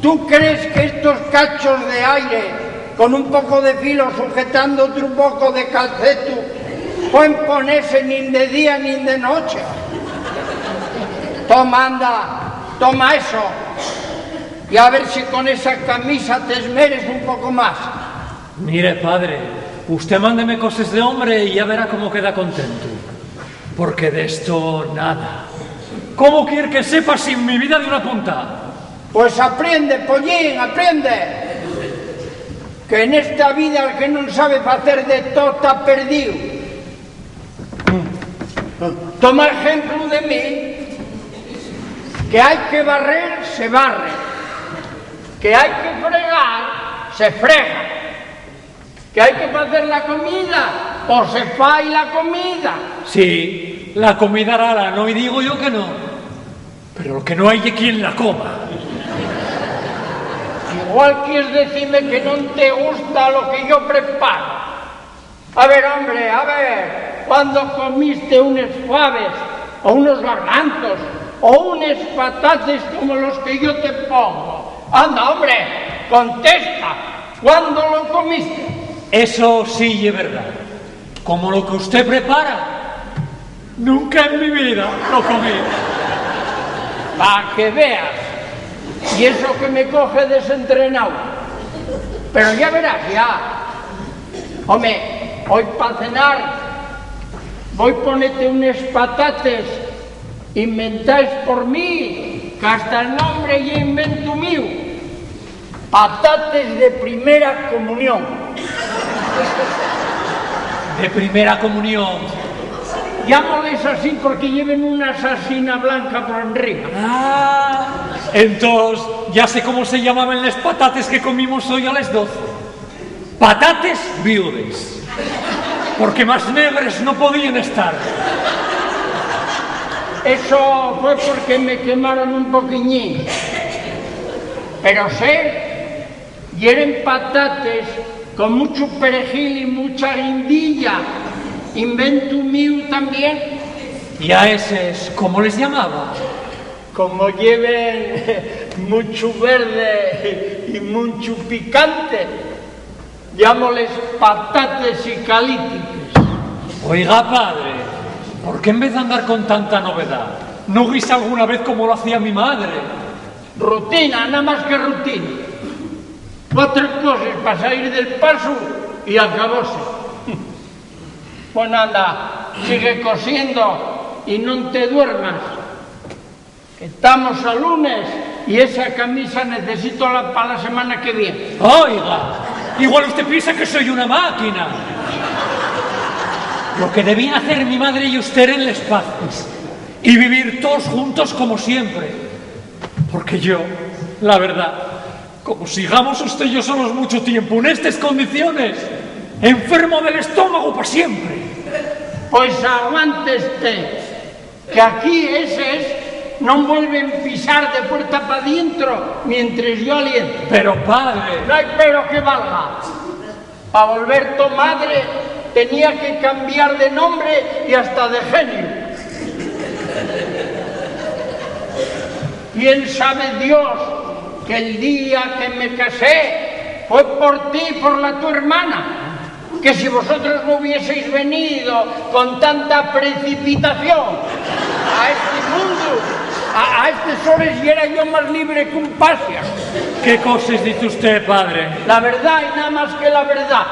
¿Tú crees que estos cachos de aire, con un poco de filo sujetando otro poco de calcetu, pueden ponerse nin de día nin de noche? Toma, anda, toma eso. Y a ver si con esa camisa te esmeres un poco más. Mire, padre, usted mándeme coses de hombre y ya verá cómo queda contento. Porque de esto nada. ¿Cómo quier que sepa si en mi vida di una punta? Pues aprende, pollín, aprende. Que nesta vida el que non sabe facer de todo ta perdido. Toma ejemplo de mí, que hai que barrer, se barre, que hai que fregar, se frega, que hai que facer la comida, pos se fai la comida. Sí, la comida harala, no y digo yo que no, pero lo que no hay es quien la coma. Igual quieres decirme que non te gusta lo que yo preparo. A ver, hombre, a ver, ¿cuándo comiste unes faves, o unos garbanzos, o unes patates como los que yo te pongo? Anda, hombre, contesta, ¿cuándo lo comiste? Eso sí es verdad. Como lo que usted prepara, nunca en mi vida lo comí. Pa que veas. Y eso que me coge desentrenao. Pero ya verás, ya. Home, hoy pa cenar voi ponete unes patates inventaes por mí, qu'hasta el nombre ye inventu míu. Patates de primera comunión. De primera comunión. Llámoles así porque lleven una sasina blanca por enriba. Ah, entós ya sé cómo se llamaben les patates que comimos hoy a les doce. Patates viudes. Porque más negres no podíen estar. Eso fue porque me quemaron un poquiñín. Pero sé, yeren patates con mucho perejil y mucha guindilla. Inventu míu también. ¿Y a eses cómo les llamaba? Como lleven mucho verde y mucho picante, llámoles patates sicalítiques. Oiga, padre, ¿por qué en vez de andar con tanta novedad, no guisa alguna vez como lo hacía mi madre? Rutina, nada más que rutina. Cuatro cosas para salir del paso y acabóse. Bueno, anda, sigue cosiendo y no te duermas. Estamos a lunes y esa camisa necesito la, pa la semana que viene. Oiga, igual usted piensa que soy una máquina. Lo que debían hacer mi madre y usted en les paces y vivir todos juntos como siempre. Porque yo, la verdad, como sigamos usted y yo solos mucho tiempo en estas condiciones, enfermo del estómago para siempre. Pues aguánteste. Que aquí eses non vuelven pisar de puerta pa dientro mientres yo aliente. Pero, padre. No hai pero que valga. Pa volver to madre tenía que cambiar de nombre y hasta de genio. Bien sabe Dios que el día que me casé fue por ti y por la tu hermana. Que si vosotros no hubieseis venido con tanta precipitación a este mundo, a, a estes hores yera yo más libre que un pasia. ¿Qué coses dice usted, padre? La verdá y nada más que la verdá.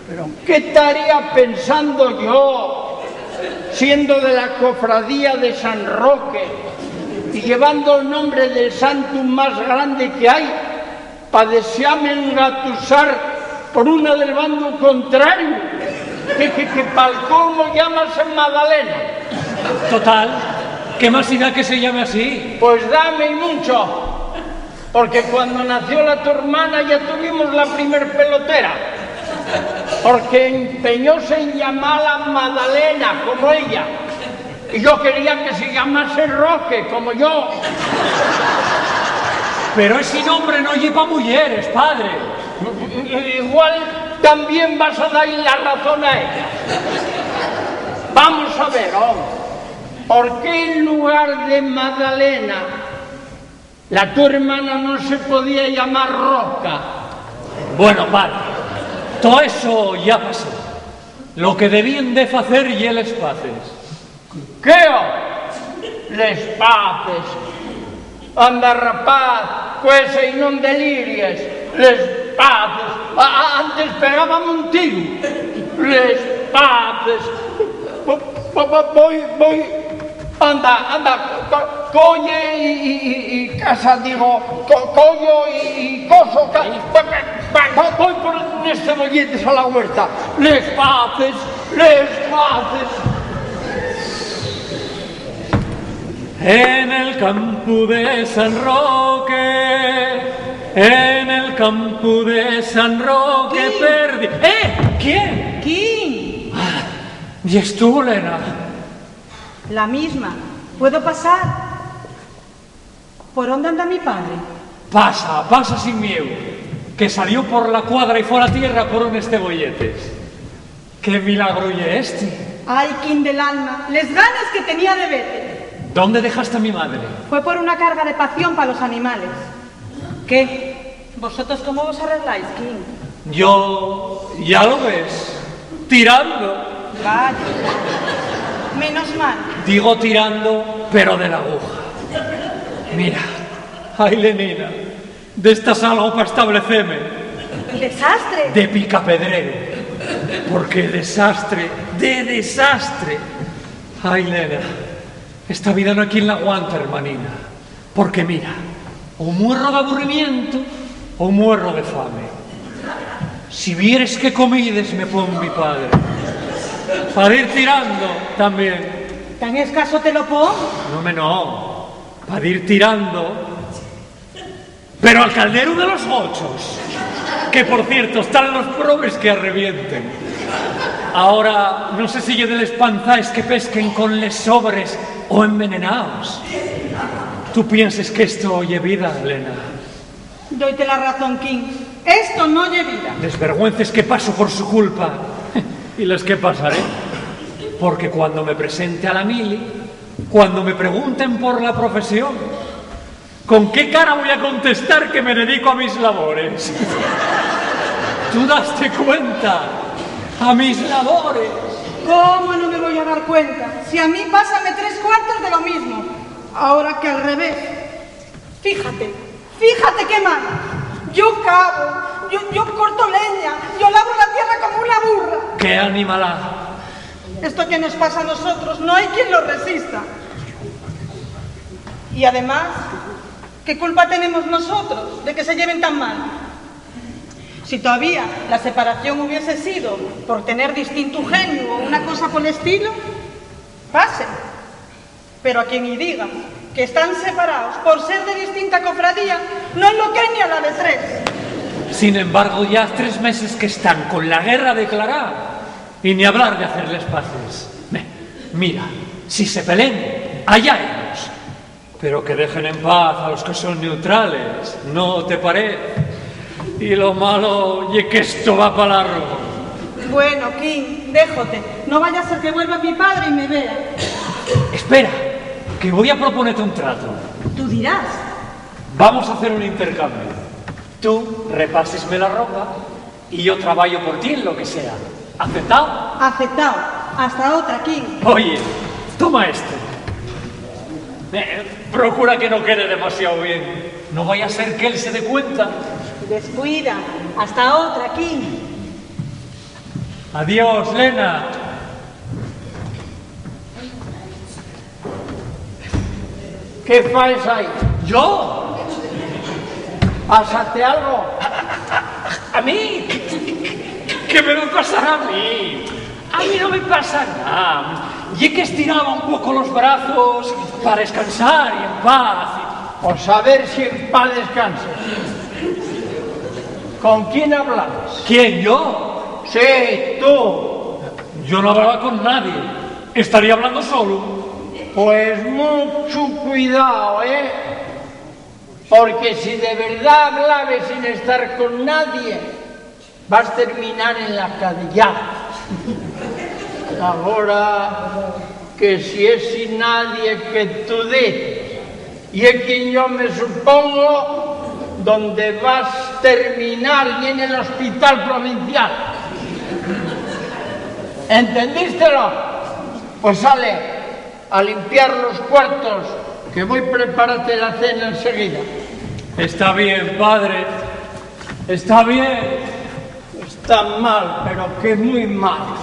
Pero ¿qué estaría pensando yo, siendo de la cofradía de San Roque y llevando el nombre del santo más grande que hay, pa deseame engatusar por una del bando contrario, que, que, que pal colmo llámase Madalena? Total, ¿qué más da que se llame así? Pues dame y mucho, porque cuando nació la tu hermana ya tuvimos la primer pelotera, porque empeñóse en llamala Madalena, como ella. Y yo quería que se llamase Roque, como yo. Pero ese nombre no ye pa muyeres, padre. Igual también vas a dar la razón a ella. Vamos a ver, hom, ¿por qué en lugar de Madalena la tu hermana no se podía llamar Roca? Bueno, padre, todo eso ya pasó. Lo que debían de facer ye les paces. ¿Qué, hom? Les paces. Anda, rapaz, cuese y non deliries. Les paces. A, a, antes pegábame un tiru. Les paces. Vo-, vo-, vo-, voy, voy. Anda, anda, co-, colle y, y, y, y casa, digo, co-, collo y, y coso, ca-, va, va, va, voy por unos cebolletes a la huerta. Les paces, les paces. En el campu de San Roque, en el campu de San Roque. ¿Quién? Perdí. ¿Eh? ¿Quién? ¿Quién? Ah, ¿y estuvo, Lena? La misma. ¿Puedo pasar? ¿Por dónde anda mi padre? Pasa, pasa sin mieu, que salió por la cuadra y fue a la tierra por unos cebolletes. ¿Qué milagro ye este? Ay, Quín del alma, les ganes que tenía de vete. ¿Dónde dejaste a mi madre? Fue por una carga de pación pa los animales. ¿Qué? ¿Vosotros cómo vos arregláis, Quín? Yo, ya lo ves, tirando. Vaya. Menos mal. Digo tirando, pero de la aguja. Mira, ay, Lenina, d'esta salgo pa estableceme. ¿Desastre? De picapedrero. Porque desastre, de desastre. Ay, Lena, esta vida no hay quien la aguante, hermanina. Porque mira, O muerro d'aburrimientu o muerro de fame. Si vieres qué comides me pon mi padre. Pa dir tirando, tamién. ¿Tan escaso te lo pon? No, me no. Pa dir tirando. Pero al calderu de los gochos, que por cierto, están los probes que arrevienten. Ahora, no sé si ye de les panzaes que pesquen con les sobres o envenenaos. ¿Tú pienses que esto ye vida, Lena? Dóite la razón, Quín. Esto no ye vida. Les vergüences que paso por su culpa y les que pasaré. Porque cuando me presente a la mili, cuando me pregunten por la profesión, ¿con qué cara voy a contestar que me dedico a mis labores? ¿Tú daste cuenta? A mis labores. ¿Cómo no me voy a dar cuenta? Si a mí pásame tres cuartos de lo mismo. Ahora que al revés. Fíjate, fíjate qué mal. Yo cavo, yo, yo corto leña, yo labro la tierra como una burra. ¡Qué animalá! Esto que nos pasa a nosotros no hay quien lo resista. Y además, ¿qué culpa tenemos nosotros de que se lleven tan mal? Si todavía la separación hubiese sido por tener distintu geniu o una cosa pol estilo, pase. Pero a quien-y diga que están separaos por ser de distinta cofradía, non lo cree ni a la de tres. Sin embargo, ya tres meses que están con la guerra declará y ni hablar de hacer les paces. Me, mira, si se peleen, allá ellos. Pero que dejen en paz a los que son neutrales, ¿no te parece? Y lo malo ye que esto va pa largo. Bueno, Quín, déjote. No vaya a ser que vuelva mi padre y me vea. Espera, que voy a proponerte un trato. Tú dirás. Vamos a hacer un intercambio. Tú repásesme la ropa y yo trabajo por ti en lo que sea. ¿Aceptao? Aceptao. Hasta otra, Quín. Oye, toma este. Eh, procura que no quede demasiado bien. No vaya a ser que él se dé cuenta. Descuida. Hasta otra, Quín. Adiós, Lena. ¿Qué faes ahí? ¿Yo? ¿Pásate algo? ¿A, a, a mí? ¿Qué me va a pasar a mí? A mí no me pasa nada. Ye que estiraba un poco los brazos para descansar y en paz. Pues a ver si en paz descansas. ¿Con quién hablabas? ¿Quién, yo? Sí, tú. Yo no hablaba con nadie. Estaría hablando solo. Pues mucho cuidado, ¿eh? Porque si de verdad hablabes sin estar con nadie, vas terminar en la cadellá. Agora que si esi nadie que tú dices, ye quien yo me supongo, donde vas terminar ye nel hospital provincial. ¿Entendístelo? Pues sale a limpiar los cuartos, que voi prepararte la cena enseguida. Está bien, padre. Está bien. Está mal, pero que mui mal.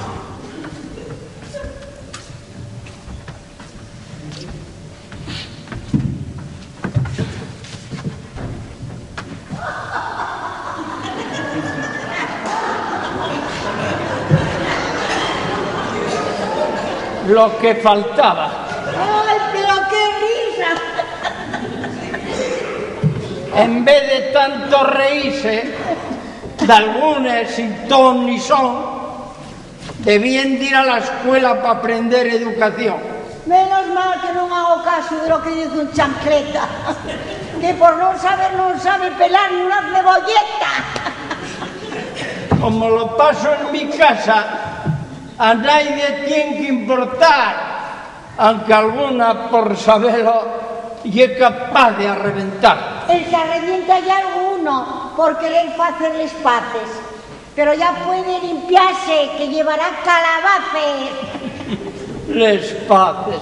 Lo que faltaba. ¡Ay, pero qué risa! En vez de tanto reírse, d'algunes sin ton ni son, debíen d'ir a la escuela p'aprender educación. Menos mal que nun hago casu de lo que diz un chancleta, que por non saber nun sabe pelar ni una cebolleta. Como lo paso en mi casa, a naide tien que importar, anque alguna, por sabelo, ye capaz de arreventar. El que arrevienta ye alguno por querer facer les paces. Pero ya puede limpiase, que llevará calabaces. Les paces.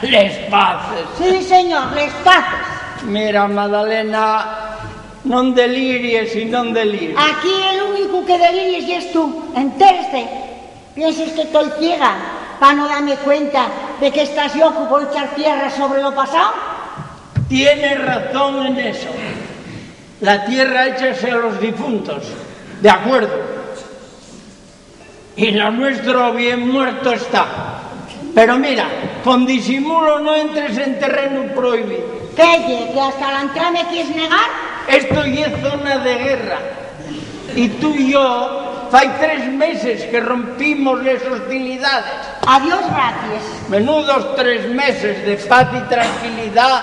Les paces. Sí, señor, les paces. Mira, Madalena, non deliries y non deliries. Aquí el único que deliries yes tú, entéreste. ¿Pienses que toi ciega pa no dame cuenta de que estás lloco por echar tierra sobre lo pasao? Tienes razón en eso. La tierra échase a los difuntos. De acuerdo. Y lo nuestro bien muerto está. Pero mira, con disimulo no entres en terrenu prohibíu. ¿Qué ye? ¿Que hasta la entrada me quies negar? Esto ye zona de guerra. Y tú y yo, fai tres meses que rompimos les hostilidades. A Dios gracies. Menudos tres meses de paz y tranquilidá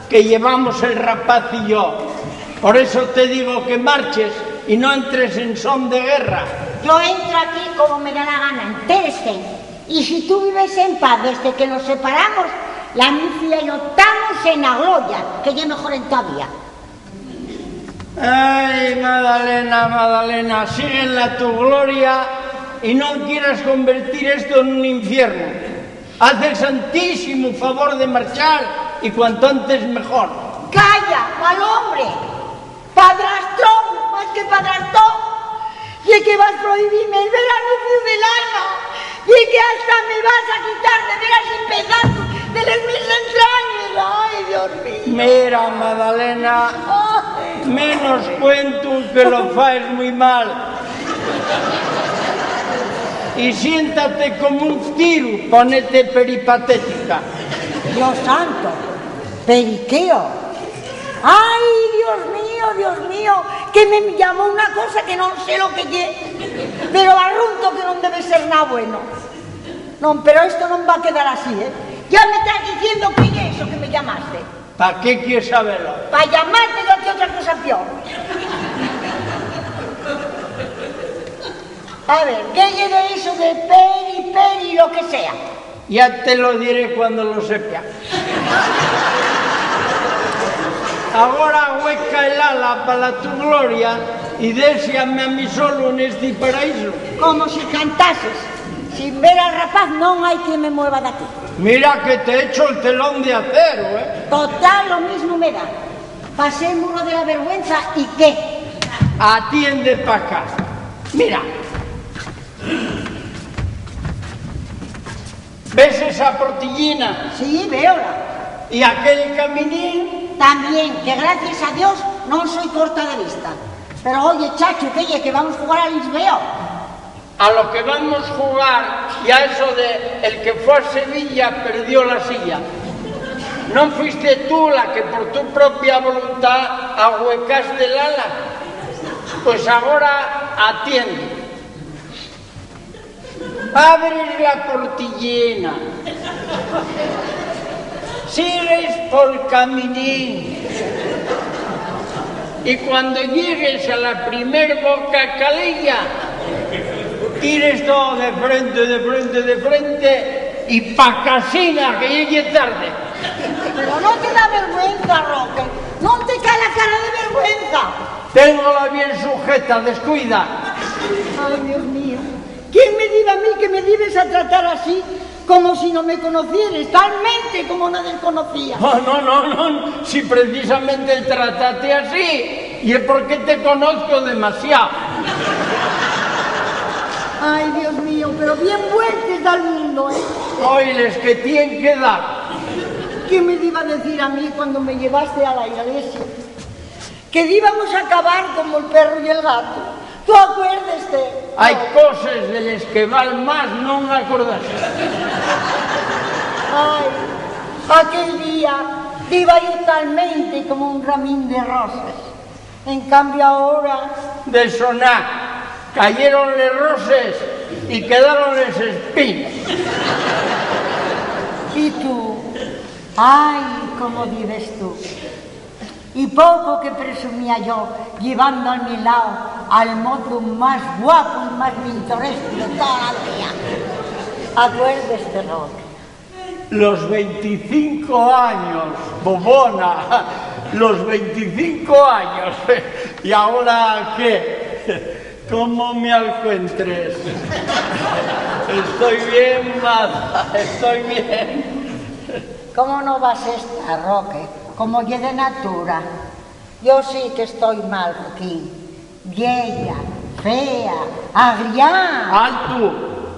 que llevamos el rapaz y yo. Por eso te digo que marches y no entres en son de guerra. Yo entro aquí como me da la gana, entéreste. Y si tú vives en paz desde que nos separamos, la mi fía y yo tamos en la gloria, que ye mejor entavía. Ai, Madalena, Madalena, sigue en la tu gloria y non quieras convertir esto nun infiernu. Haz el santísimu favor de marchar y cuanto antes mejor. Calla, mal hombre, padrastrón, más que padrastón, ye que vas prohibime el ver al mi fíu del alma, ye que hasta me vas a quitar de veras y pedazos de les mis entrañes. Ai, Dios mío. Mira, Madalena, menos cuentu que lo faes mui mal. Y siéntate como un tiru, ponete peripatética. Dios santo, periqueo. Ai, Dios mío, Dios mío, que me llamó una cosa que non sé lo que ye, pero arrunto que non debe ser na bueno. Non, pero esto non va a quedar así, ¿eh? Ya me estás diciendo qué ye eso que me llamaste. ¿Pa qué quies sabelo? Pa llamarte cualquier otra cosa peor. A ver, ¿qué ye de eso de peri, peri, lo que sea? Ya te lo diré cuando lo sepa. Agora hueca el ala pa la tu gloria y déxame a mí solo nesti paraíso. Como si cantases. Sin ver al rapaz non hai quien me mueva d'aquí. Mira que te echo el telón de acero, ¿eh? Total, lo mismo me da. Pasé el muro de la vergüenza y ¿qué? Atiende pa acá. Mira. ¿Ves esa portillina? Sí, véola. ¿Y aquel caminín? También, que gracias a Dios non soy corta de vista. Pero oye, chacho, ¿qué ye, que vamos jugar al isbeo? A lo que vamos jugar, ya eso de el que fue a Sevilla perdió la silla. ¿No fuiste tú la que por tu propia voluntad ahuecaste el ala? Pues agora atiende. Abres la portillena, sigues pol caminín, y cuando llegues a la primer boca caleya, tires todo de frente, de frente, de frente, y pa casina, que llegue tarde. Pero no te da vergüenza, Roque. No te cae la cara de vergüenza. Tengo la bien sujeta, descuida. Ay, Dios mío. ¿Quién me diba a mí que me dibes a tratar así, como si no me conocieres, talmente como una desconocía? No, no, no, no, si precisamente tratate así, y es porque te conozco demasiado. Ay, Dios mío, pero bien vueltes da el mundo, ¿eh? Hoy les que tienen que dar. ¿Quién me diba a decir a mí cuando me llevaste a la iglesia que íbamos a acabar como el perro y el gato? ¿Tú acuérdeste? Hai coses de les que val más non acordarse. Ai, aquel día diba ir talmente como un ramín de roses. En cambio, ahora... De sonar, cayeron les roses y quedaron les espinas. Y tú, ai, como dices tú. Y poco que presumía yo, llevando al mi lao al mozu más guapu y más pintorescu de toda la aldea. Acuérdeste, Roque. Los veinticinco años, bobona, los veinticinco años. ¿Y ahora qué? ¿Cómo me alcuentres? Estoy bien, maza, estoy bien. ¿Cómo no vas a estar, Roque? Como ye de natura. Yo sí que estoy mal, Joaquín. Vieya, fea, agriá. Altu,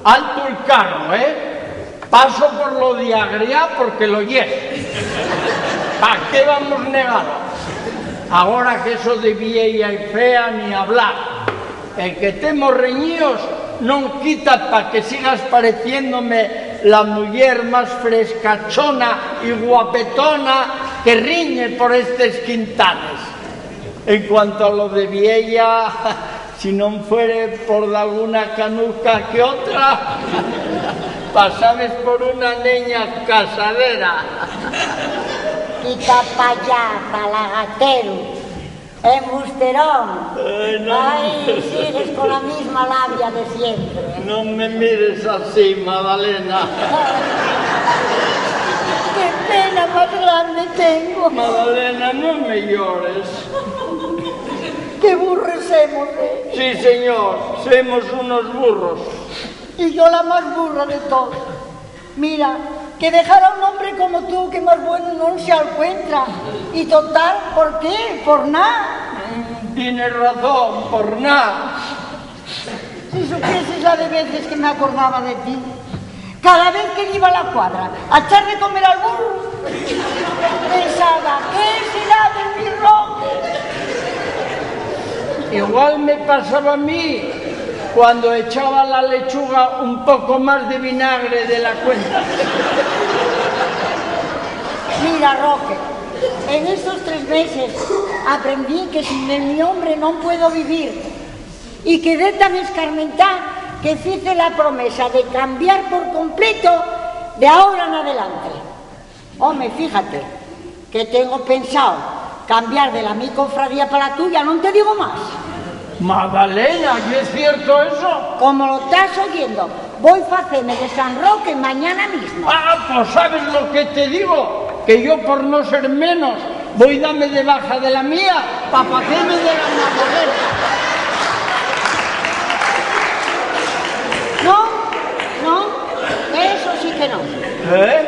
altu el carro, ¿eh? Paso por lo de agriá porque lo yes. ¿Pa qué vamos negalo? Agora que eso de vieya y fea, ni hablar. El que temos reñíos non quita pa que sigas pareciéndome la muyer más frescachona y guapetona que riñe por estes quintanes. En cuanto a lo de vieya, si non fuere por dalguna canuzca que otra, pasabes por una neña casadera. Quita pa allá, talagateru, embusterón. Ai, non. Ai, sigues con la misma labia de siempre. Non me mires así, Madalena. Qué pena más grande tengo. Madalena, non me llores. Qué burros semos, ¿eh? Sí, señor, semos unos burros. Y yo la más burra de todos. Mira, que dejar a un hombre como tú, que más bueno non se alcuentra. Y total, ¿por qué? Por nada. Mm, tienes razón, por nada. Si supieses la de veces que me acordaba de ti, cada vez que iba a la cuadra a echar de comer al burro, pensaba, ¿qué será de mi Roque? Igual me pasaba a mí cuando echaba a la lechuga un poco más de vinagre de la cuenta. Mira, Roque, en estos tres meses aprendí que sin el mi hombre no puedo vivir. Y quedé tan escarmentá que fice la promesa de cambiar por completo de ahora en adelante. Home, fíjate que tengo pensao cambiar de la mi cofradía pa la tuya, non te digo más. Madalena, ¿ye cierto eso? Como lo estás oyendo, voi faceme de San Roque mañana mismo. Ah, pues ¿sabes lo que te digo? Que yo, por no ser menos, voi dame de baja de la mía pa faceme de la Madalena. No, no, eso sí que no. ¿Eh?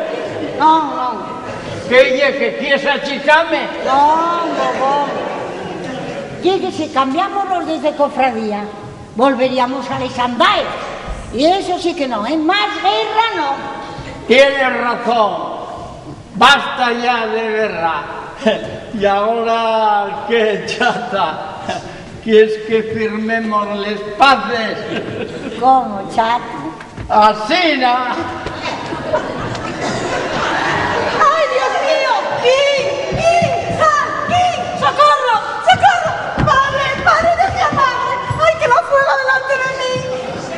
No, no. ¿Qué ye, que quies achicame? No, no, no. Ye que si cambiamos los de cofradía, volveríamos a les andaes. Y eso sí que no, ¿eh? Más guerra no. Tienes razón. Basta ya de guerra. ¿Y ahora qué, chata? ¿Quies que firmemos les paces? ¿Cómo, chato? ¡Asina! ¡Ay, Dios mío! ¡Quín! ¡Quín! ¡Ja! ¡Quín! ¡Socorro! ¡Socorro! ¡Padre! ¡Padre, Dios mío, padre! ¡Ay, que va fuego delante de mí!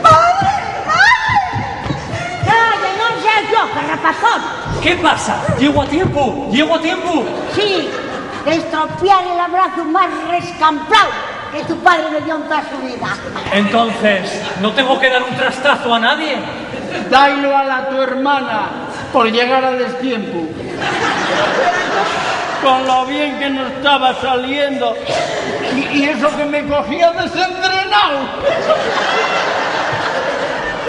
¡Padre! ¡Padre! Calla, non seas lloca, rapazón. ¿Qué pasa? ¿Llego a tiempo? ¿Llego a tiempo? Sí, d'estropiar el abrazu más rescampláu que tu padre me dio en toda su vida. Entonces, ¿no tengo que dar un trastazo a nadie? Dáilo a la tu hermana por llegar a destiempo. Con lo bien que nos estaba saliendo. Y, y eso que me cogía desentrenao.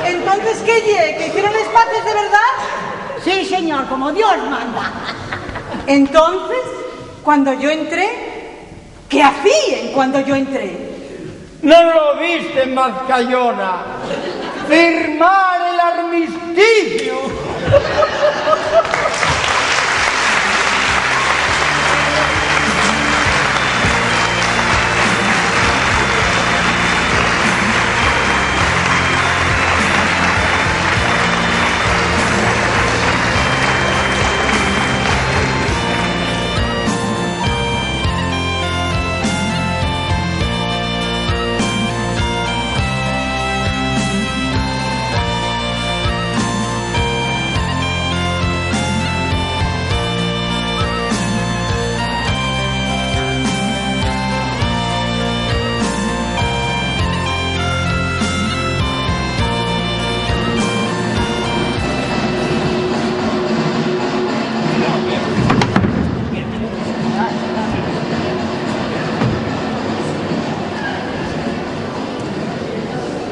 Entonces, ¿qué ye? ¿Que hicieron les paces de verdad? Sí, señor, como Dios manda. Entonces, cuando yo entré, ¿qué hacían cuando yo entré? ¿No lo viste, mazcayona? Firmar el armisticio.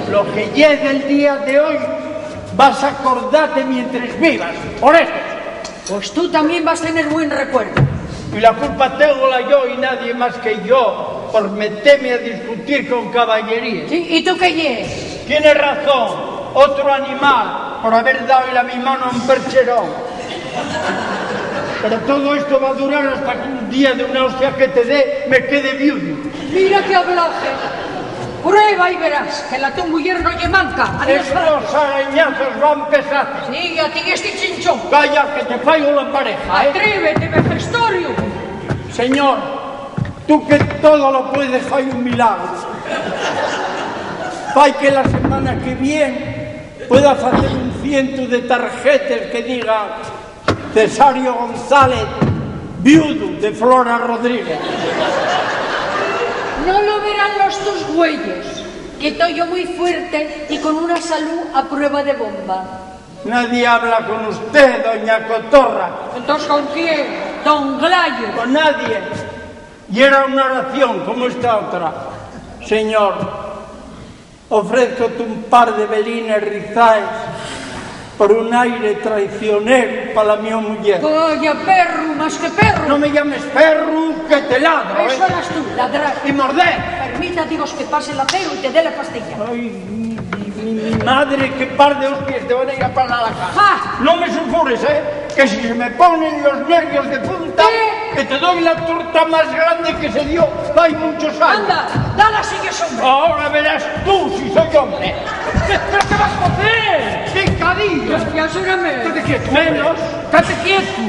Lo que ye del día de hoy, vas a acordate mientres vivas. Por eso. Pues tú tamién vas tener buen recuerdo. Y la culpa téngola yo y nadie más que yo por meteme a discutir con caballeríes. Sí, ¿y tú qué ye? Tienes razón, otro animal, por haber dao la mi mano a un percherón. Pero todo esto va a durar hasta que un día de una hostia que te dé, me quede viudo. Mira qué hablaje. Prueba y verás que la tu muyer no ye manca. Adiós. Estos arañazos van pesados. Sí, a ti este chinchón. Calla, que te faigo la pareja, ¿eh? Atrévete, vejestorio. Señor, tú que todo lo puedes, fai un milagro. Fai que la semana que viene pueda facer un cientu de tarjetes que digan Cesario González, viudu de Flora Rodríguez. No lo verán los tus güeyes, que toi yo muy fuerte y con una salud a prueba de bomba. Nadie habla con usted, doña Cotorra. Entonces, ¿con quién, don Glayo? Con nadie. Y era una oración como esta otra. Señor, ofrézcote un par de velines rizaes por un aire traicioneru pa la mio muyer. Vaya perru, más que perru. No me llames perru, que te ladro, ¿eh? Eso eras tú, ladrar. Y morder. Permita, digo, que pase el acero y te dé la pastilla. Ay, mi, mi, mi, mi madre, qué par de hostias te van a ir a parar a la casa. ¡Ja! No me sulfures, ¿eh? Que si se me ponen los nervios de punta, ¿qué? Que te doy la torta más grande que se dio hay muchos años. Anda, dala si yes hombre. Ahora verás tú si soy hombre. ¿Pero qué vas a hacer? ¡Picadillo! Ya, ya, xúrame. Estate quieto, hombre. Menos. Estate quieto.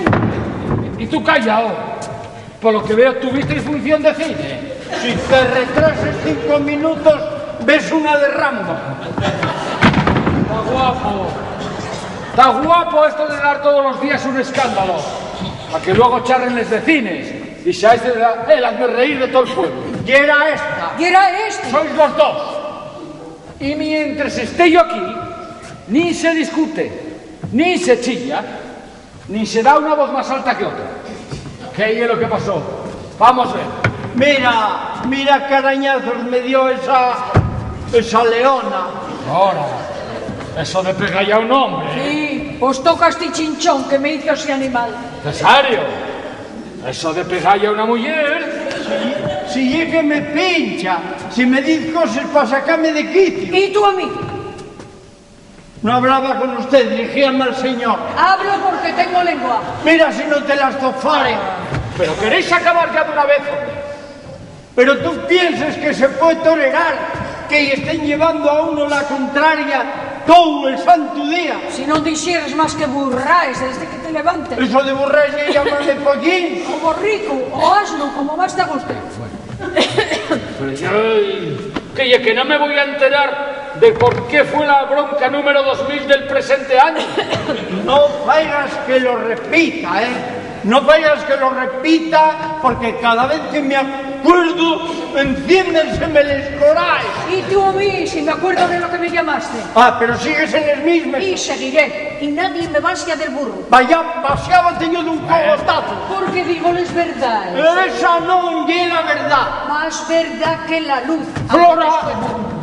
Y tú calla, oh. Por lo que veo, tuvisteis función de cine. Si te retrases cinco minutos, ves una de Rambo. Está guapo. Está guapo esto de dar todos los días un escándalo. Pa que luego charren les vecines. Y xa este da el hazme reír de todo el pueblo. Yera esta. Yera este. Sois los dos. Y mientras esté yo aquí, ni se discute, ni se chilla, nin se da una voz más alta que otra. ¿Qué ye lo que pasó? Vamos ver. Mira, mira qué arañazos me dio esa, esa leona. Ahora, eso de pegalle a un hombre, ¿eh? Sí, pues toca este chinchón que me hizo ese animal. Cesario, eso de pegalle a una mujer. Si, si ye que me pincha, si me diz coses pa sacame de quicio. ¿Y tú a mí? No hablaba con usted, dirigíame al señor. Hablo porque tengo lengua. Mira si no te la estofare. Pero queréis acabar ya de una vez, hombre. Pero tú pienses que se puede tolerar que estén llevando a uno la contraria todo el santo día. Si no dixeres más que burraes desde que te levantes. Eso de burraes ya llámame pollín. O borrico, o asno, como más te guste. Pero ya, ay, que ye que no me voy a enterar de por qué fue la bronca número dos mil del presente año. No faigas que lo repita, ¿eh? No faigas que lo repita, porque cada vez que me acuerdo, enciéndenseme les coraes. Y tú a mí, si me acuerdo de lo que me llamaste. Ah, pero sigues en les mismes. Y seguiré. Y nadie me vasia del burro. Vaya, vaciábate yo d'un cogotazu. Porque digo les verdades. Esa non ye la verdá. Más verdá que la luz. Flora.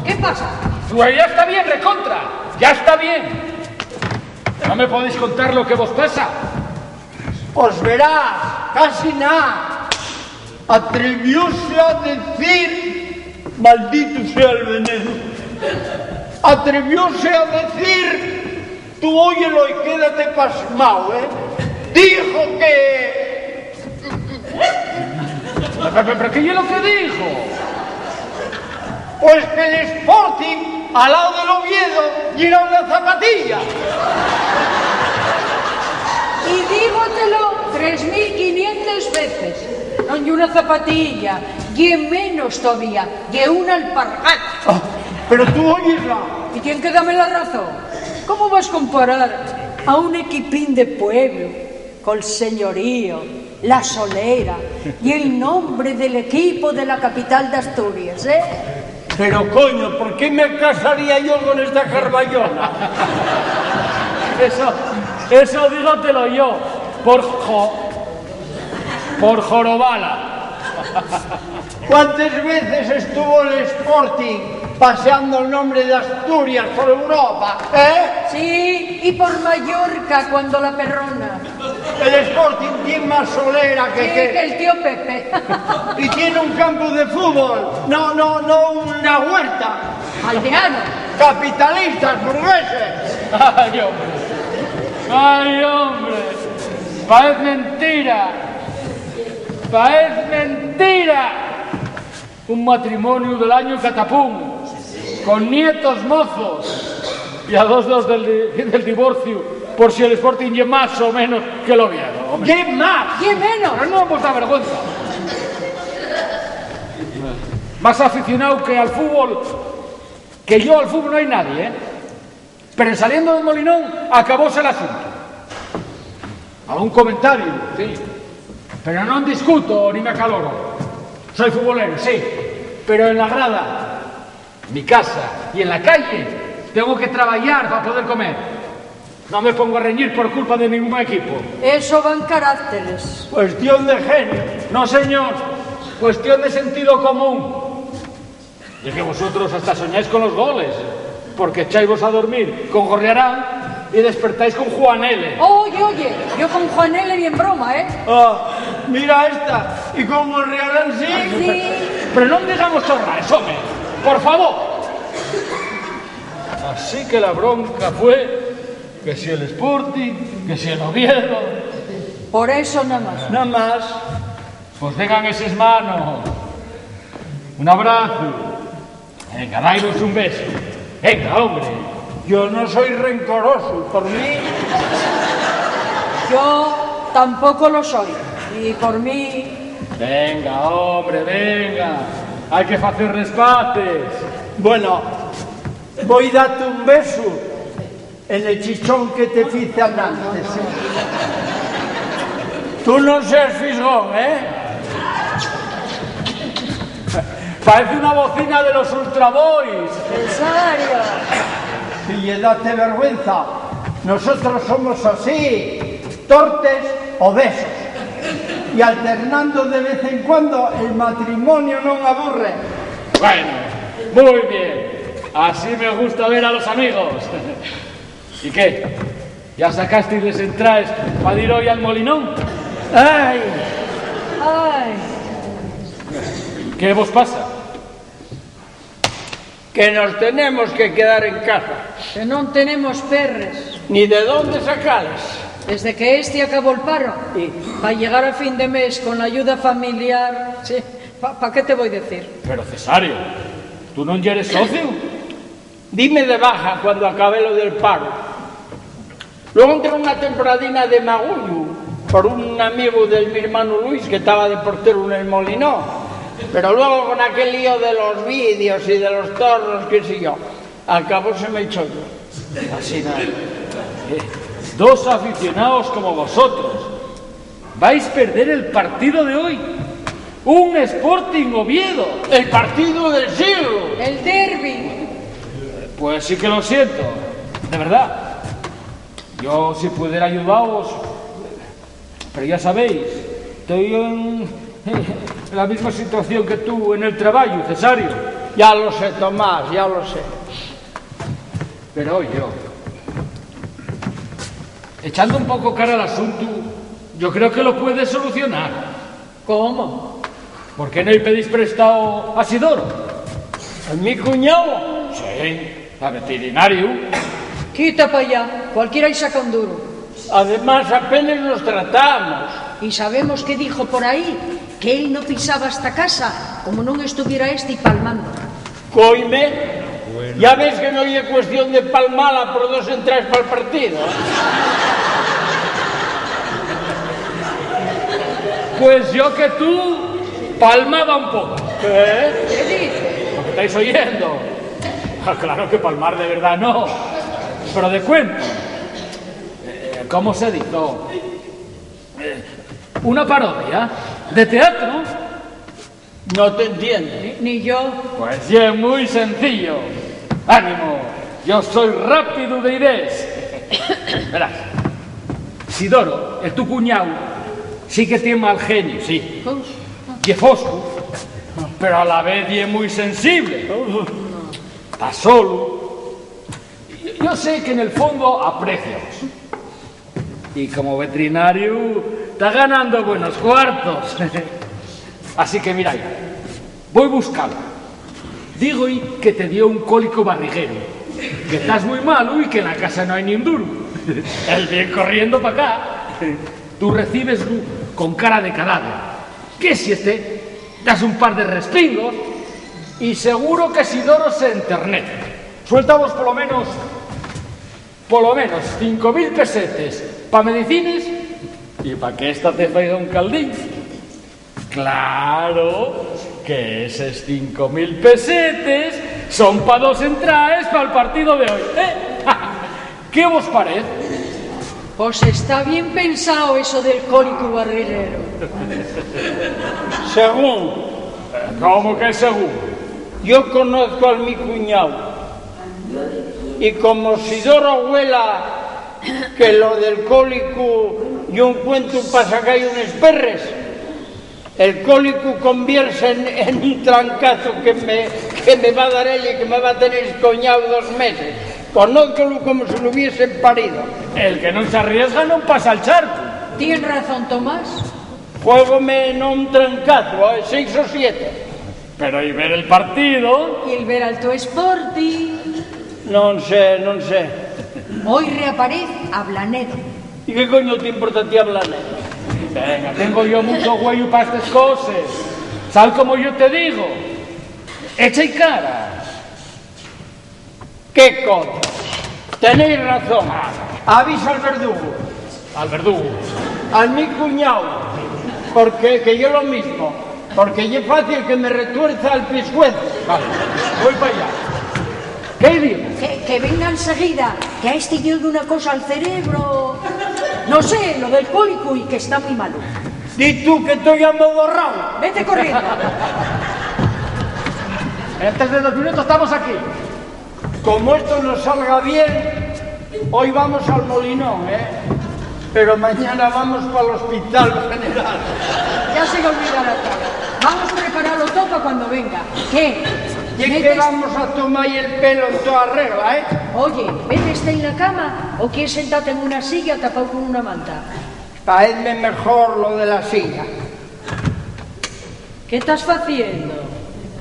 ¿Qué pasa? Pues ya está bien, recontra. Ya está bien. ¿No me podéis contar lo que vos pasa? Pues verás, casi nada. Atrevióse a decir, maldito sea el veneno, atrevióse a decir, tú óyelo y quédate pasmao, ¿eh? Dijo que... Pero, pero, pero, ¿qué es lo que dijo? Pues que el Sporting, al lado del Oviedo, yera una zapatilla. Y dígotelo tres mil quinientes veces. Non ye una zapatilla, ye menos todavía, ye una alpargata. Ah, pero tú óyesla. Y tien que dame la razón. ¿Cómo vas comparar a un equipín de pueblo col señorío, la solera y el nombre del equipo de la capital d'Asturias, eh? Pero, coño, ¿por qué me casaría yo con esta carbayona? Eso, eso dígotelo yo, por jo-, por jorobala. ¿Cuántes veces estuvo el Sporting paseando el nombre de Asturias por Europa, eh? Sí, y por Mallorca cuando la perrona. El Sporting tien más solera que... Sí, que el tío Pepe. Y tiene un campo de fútbol. No, no, no, una huerta. Aldeano. Capitalistas, burgueses. Ay, hombre. Ay, hombre. Paez mentira, paez mentira. Un matrimoniu del añu catapum, con nietos mozos, y a dos dos del, di- del divorciu, por si el Sporting ye más o menos que l'Oviedo, home. Ye más. Ye menos. Pero non vos da vergüenza. Más aficionao que al fútbol, que yo al fútbol no hai nadie, ¿eh? Pero en saliendo del Molinón acabóse l'asuntu. Algún comentariu, sí. Pero non discuto ni me acaloro. Soi futbolero, sí. Pero en la grada, en mi casa y en la calle tengo que trabayar pa poder comer. No me pongo a reñir por culpa de ningún equipo. Eso van carácteres. Cuestión de genio. No, señor. Cuestión de sentido común. Y es que vosotros hasta soñáis con los goles, porque echáisvos a dormir con Gorriarán y despertáis con Juan L. Oye, oye, yo con Juan L ni en broma, ¿eh? Ah, mira esta, y con Gorriarán sí. Sí. Pero non digamos chorraes, home, por favor. Así que la bronca fue que si el Sporting, que si el Oviedo. Por eso nada más. Nada más. Pues vengan eses manos. Un abrazu. Venga, dainos un besu. Venga, hombre. Yo no soy rencoroso, por mí. Yo tampoco lo soy. Y por mí. Venga, hombre, venga. Hai que facer respates. Bueno, voi date un besu en el chichón que te fice anantes, eh. Tú non seas fisgón, eh. Parece una bocina de los Ultra Boys. Cesario. Si lle date vergüenza, nosotros somos así, tortes o besos. Y alternando de vez en cuando, el matrimonio non aburre. Bueno, muy bien. Así me gusta ver a los amigos. ¿Y qué? ¿Ya sacasteis les entraes pa dir hoy al Molinón? ¡Ai! Ai. ¿Qué vos pasa? Que nos tenemos que quedar en casa. Que non tenemos perres. Ni de dónde sacales. Desde que este acabó el paro, y pa llegar a fin de mes con la ayuda familiar, sí, pa, pa qué te voy decir. Pero, Cesario, ¿tú non yeres socio? Dime de baja cuando acabe lo del paro. Luego entré una temporadina de magullu por un amigo del mi hermano Luis, que estaba de portero en el Molinón. Pero luego con aquel lío de los vídeos y de los tornos, qué sé yo, acabóseme el chollo. Así nada. Eh, dos aficionados como vosotros vais perder el partido de hoy. Un Sporting Oviedo. El partido del siglo. El derbi. Pues sí que lo siento, de verdad. Yo, si pudiera ayudaros, pero ya sabéis, estoy en, en la misma situación que tú en el trabajo, Cesario. Ya lo sé, Tomás, ya lo sé. Pero yo, echando un poco cara al asunto, yo creo que lo puedes solucionar. ¿Cómo? ¿Por qué no le pedís prestado a Sidoro? ¿A mi cuñado? Sí, a veterinario. Quita pa allá, cualquiera-y saca un duro. Además, apenas nos tratamos. Y sabemos que dijo por ahí que él no pisaba esta casa como non estuviera este palmando. Coime, ya ves que no ye cuestión de palmala por dos entraes pa'l partido, ¿eh? Pues yo que tú palmaba un poco. ¿Eh? ¿Qué dices? Lo que estáis oyendo. Ah, claro que palmar de verdad no, pero de cuento. Eh, ¿cómo se dice? Eh, una parodia de teatro. No te entiendo. Ni, ni yo. Pues ye muy sencillo. Ánimo, yo soy rápido de ideas. Verás, Sidoro, el tu cuñao, sí que tiene mal genio, sí. Uf. Ye fosco, pero a la vez ye muy sensible. Uf. Ta solo. Yo, yo sé que en el fondo apreciaos. Y como veterinario, ta ganando buenos cuartos. Así que, mira, voi buscalo. Digo-y que te dio un cólico barriguero, que tas mui malu y que na casa no hai nin duro. El vien corriendo pa acá. Tú recíbeslu con cara de cadáver. ¿Qué si este? Das un par de respingos y seguro que si doro se enternece. Suéltavos polo menos, polo menos cinco mil pesetes pa medicines y pa que esta te faiga un caldín. Claro, que eses cinco mil pesetes son pa dos entraes pal partido de hoy, ¿eh? ¿Qué vos parez? Pos está bien pensao eso del cólicu barrilero. Según. ¿Cómo que según? Yo conozco al mi cuñáu y como si doro abuela que lo del cólicu ye un cuentu pa saca-y unes perres, el cólicu convierse en, en un trancazu que me, que me va dar él y que me va tener escoñáu dos meses. Conózcolu como si lo hubiesen parido. El que non s'arriesga non pasa al charcu. Tien razón, Tomás. Juégome non trancazu, a seis o siete. Pero ¿y ver el partido? ¿Y el ver al to Sporting? Non sé, non sé. Hoy reaparez Ablanedo. ¿Y qué coño te importa a ti Ablanedo? Venga, tengo yo mucho güeyu pa estes coses. Sal como yo te digo. Echa-y cara. ¡Qué coño! Tenéis razón. Avisa al verdugo. ¿Al verdugo? Al mi cuñáu. Porque que ye lo mismo. Porque ye fácil que me retuerza el pescuezo. Vale, voi pa allá. ¿Qué digo? Que, que venga enseguida, que a este lle dio una cosa al cerebro. No sé, lo del cólico y que está muy malo. Di tú que toi amodorrao. Vete corriendo. En tres de dos minutos estamos aquí. Como esto nos salga bien, hoy vamos al Molinón, ¿eh? Pero mañana vamos pa'l Hospital General. Ya se le olvidará todo. Vamos a prepararlo todo para cuando venga. ¿Qué? ¿Y es que vamos a tomar el pelo en toda regla, eh? Oye, ¿vete en la cama o quieres sentarte en una silla tapado con una manta? Paezme mejor lo de la silla. ¿Qué estás haciendo?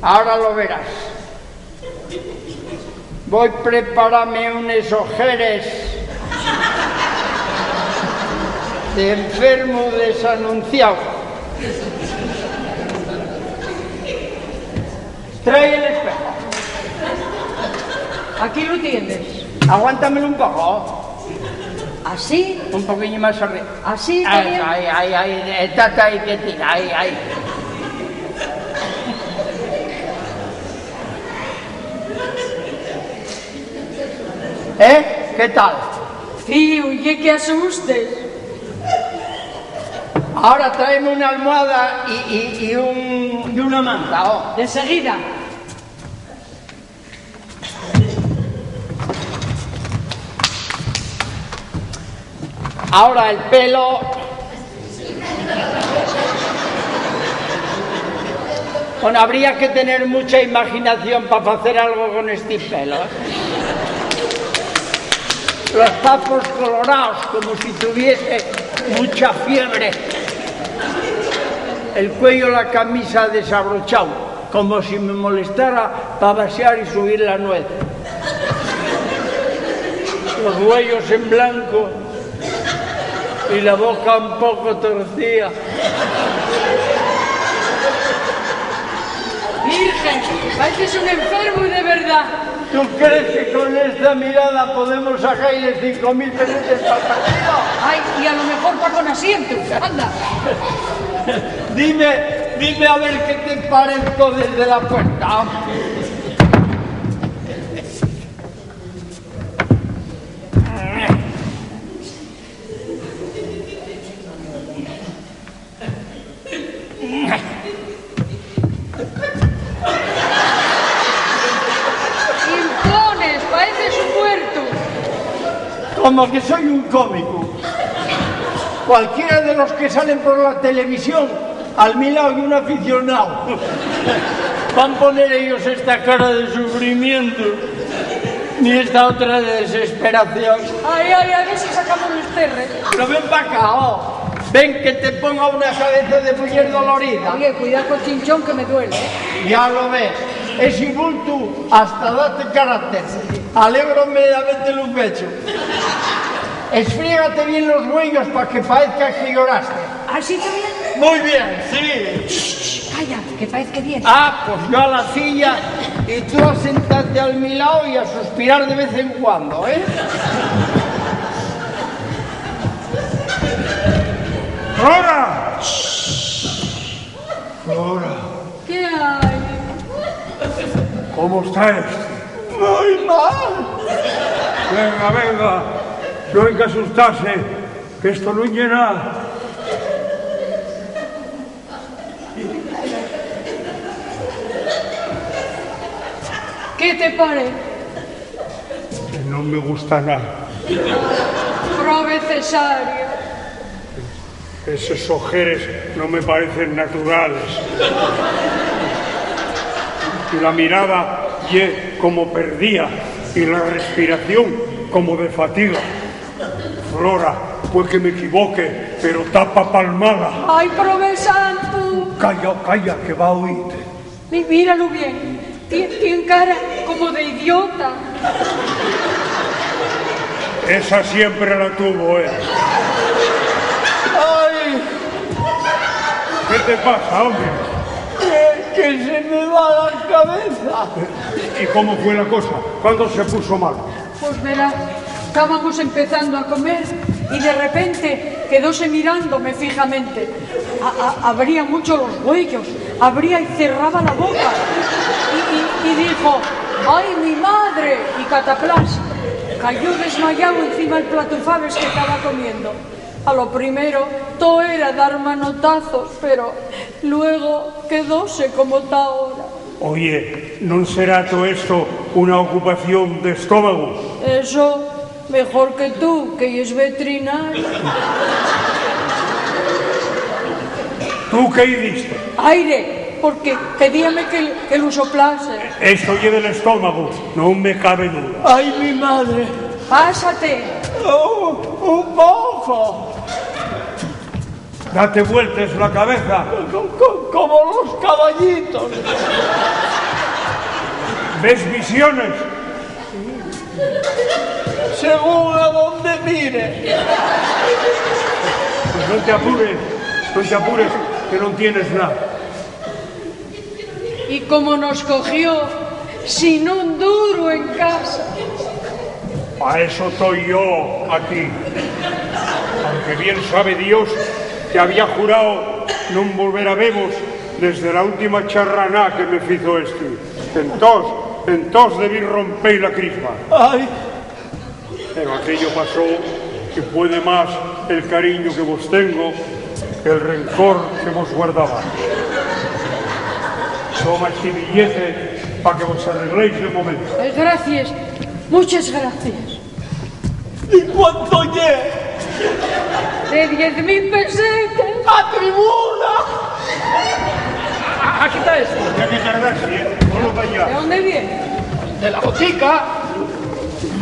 Ahora lo verás. Voi preparame unes ojeres de enfermu desanunciao. Trai el espejo. Aquí lo tienes. Aguántamelo un poco. ¿Así? Un poquillo más arriba. ¿Así está bien? Ay, ay, ay, ay, estate ahí quietina, ay, ay. ¿Eh? ¿Qué tal? Fíu, ye que asustes. Ahora tráeme una almohada y, y, y un, y una manta, oh. De seguida. Ahora el pelo. Bueno, habría que tener mucha imaginación pa facer algo con este pelo, ¿eh? Los papos coloraos, como si tuviese mucha fiebre. El cuello, la camisa desabrochao, como si me molestara pa baixar y subir la nuez. Los güeyos en blanco y la boca un poco torcía. Virgen, paeces un enfermu de verdá. ¿Tú crees que con esta mirada podemos sacar-les cinco mil pesetes pa'l partido? Ai, y a lo mejor pa con asientu. Anda. Dime, dime a ver qué te parezco desde la puerta. Impones, paeces un muertu. Como que soy un cómico. Cualquiera de los que salen por la televisión, al mi lao ye un aficionao. Van poner ellos esta cara de sufrimiento. Ni esta otra de desesperación. Ai, ai, a ver si sacamos los perres. Pero ven pa acá, oh. Ven que te ponga una cabeza de muller dolorida. Oye, cuidá col chinchón que me duele, ¿eh? Ya lo ves. Esi bultu hasta date carácter. Alégrome de haberte-lu fecho. Esfriégate bien los güeyos pa que paezca que lloraste. ¿Así está bien? Muy bien, sí. Shh, shh, calla, que paezca bien. Ah, pues yo a la silla y tú a sentarte al mi lado y a suspirar de vez en cuando, ¿eh? ¡Flora! Flora. ¿Qué hay? ¿Cómo está este? Muy mal. Venga, venga. No hay que asustarse, que esto no es nada. ¿Qué te parece? Que no me gusta nada. Probe cesárea. Esos ojeres no me parecen naturales. Y la mirada ye como perdía, y la respiración como de fatiga. Flora, pues que m'equivoque, pero ta pa palmala. ¡Ai, Probe Santu! Calla, calla, que va a oírte. Mi-, míralo bien. Tien, tien cara como de idiota. Esa siempre la tuvo, ¿eh? ¡Ay! ¿Qué te pasa, hombre? Que, que se me va la cabeza. ¿Y cómo fue la cosa? ¿Cuándo se puso mal? Pues verá, estábamos empezando a comer y de repente quedóse mirándome fijamente. A-, a-, abría mucho los güeyos, abría y cerraba la boca. Y, y, y dijo: "¡Ay, mi madre!". Y cataplas, cayó desmayado encima del plato de faves que estaba comiendo. A lo primero, todo era dar manotazos, pero luego quedóse como ta ahora. Oye, ¿non será todo esto una ocupación de estómago? Eso, mejor que tú, que yes veterinaria. ¿Tú qué hiciste? Aire, porque pedíame que, que lo soplase. Esto ye del estómago, no me cabe duda. ¡Ay, mi madre! Pásate. Oh, un poco. Date vueltes la cabeza. Co-, co-, como los caballitos. ¿Ves visiones? Según a donde mire. Pues no te apures, no te apures, que no tienes nada. Y como nos cogió sin un duro en casa. Pa eso toi yo aquí. Aunque bien sabe Dios que había jurao nun volver a vemos desde la última charraná que me fizo este. Entós, entós debí rompe-y la crisma. Ai. Pero aquello pasó, y puede más el cariño que vos tengo que el rencor que vos guardaba. Toma esti billete pa que vos arregléis de momento. Ai, gracies, muches gracies. ¿Y cuánto ye? De diez mil pesetes. ¡A tribuna! A-, aquí ta esto. Ya que tardaste, ¿eh? Ponlo pa allá. ¿De dónde viene? De la botica.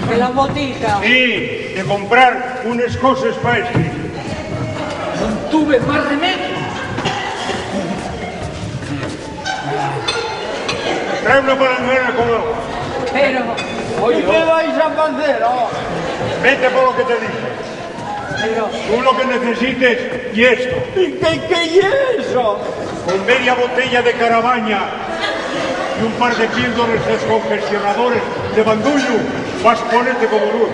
De la botica. Sí, de comprar unes coses pa este. Nun tuve más remedio. Trae una palangana con agua. Pero, ¿qué vais a facer, oh? Vete por lo que te dije. Pero tú lo que necesites y esto. ¿Y qué, qué ye eso? Con media botella de carabaña y un par de píldores descongestionadores de bandullu, vas ponerte como duro.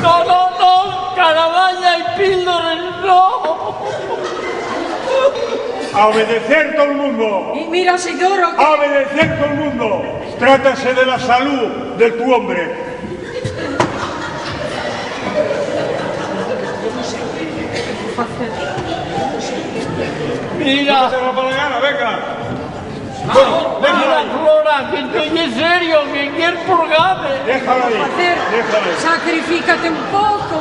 No, no, no, carabaña y píldores, no. A obedecer todo el mundo. Y mira, Isidoro, que... A obedecer todo el mundo. Trátase de la salud de tu hombre. Mira. Mira, Flora, que esto ye serio, que quier purgame. Déjala ahí, déjala ahí. Sacrifícate un poco.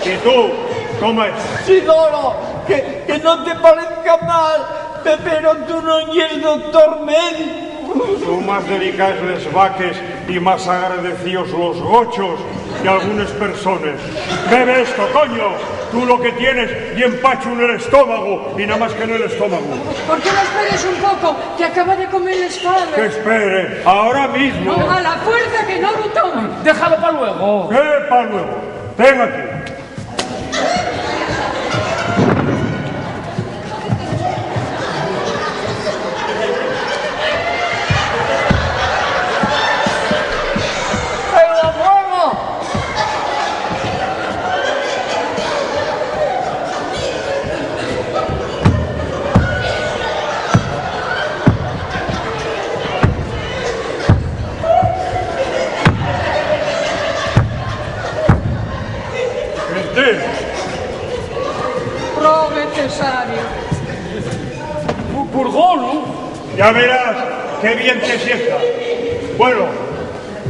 Y tú, toma esto. Isidoro, que, que no te parezca mal, pe-, pero tú no eres doctor médico. Son más delicaes les vaques y más agradecíos los gochos que algunes persones. Bebe esto, coño. Tú lo que tienes ye empachu nel estómago, y nada más que nel estómago. ¿Por qué no esperes un poco, que acaba de comer les faves? Que espere, ahora mismo. No, a la fuerza que no lo tome. Déjalo pa luego. ¿Qué pa luego? Ven aquí. Entero. Pro necesario. Pu-, purgolu. Ya verás qué bien te sienta. Bueno,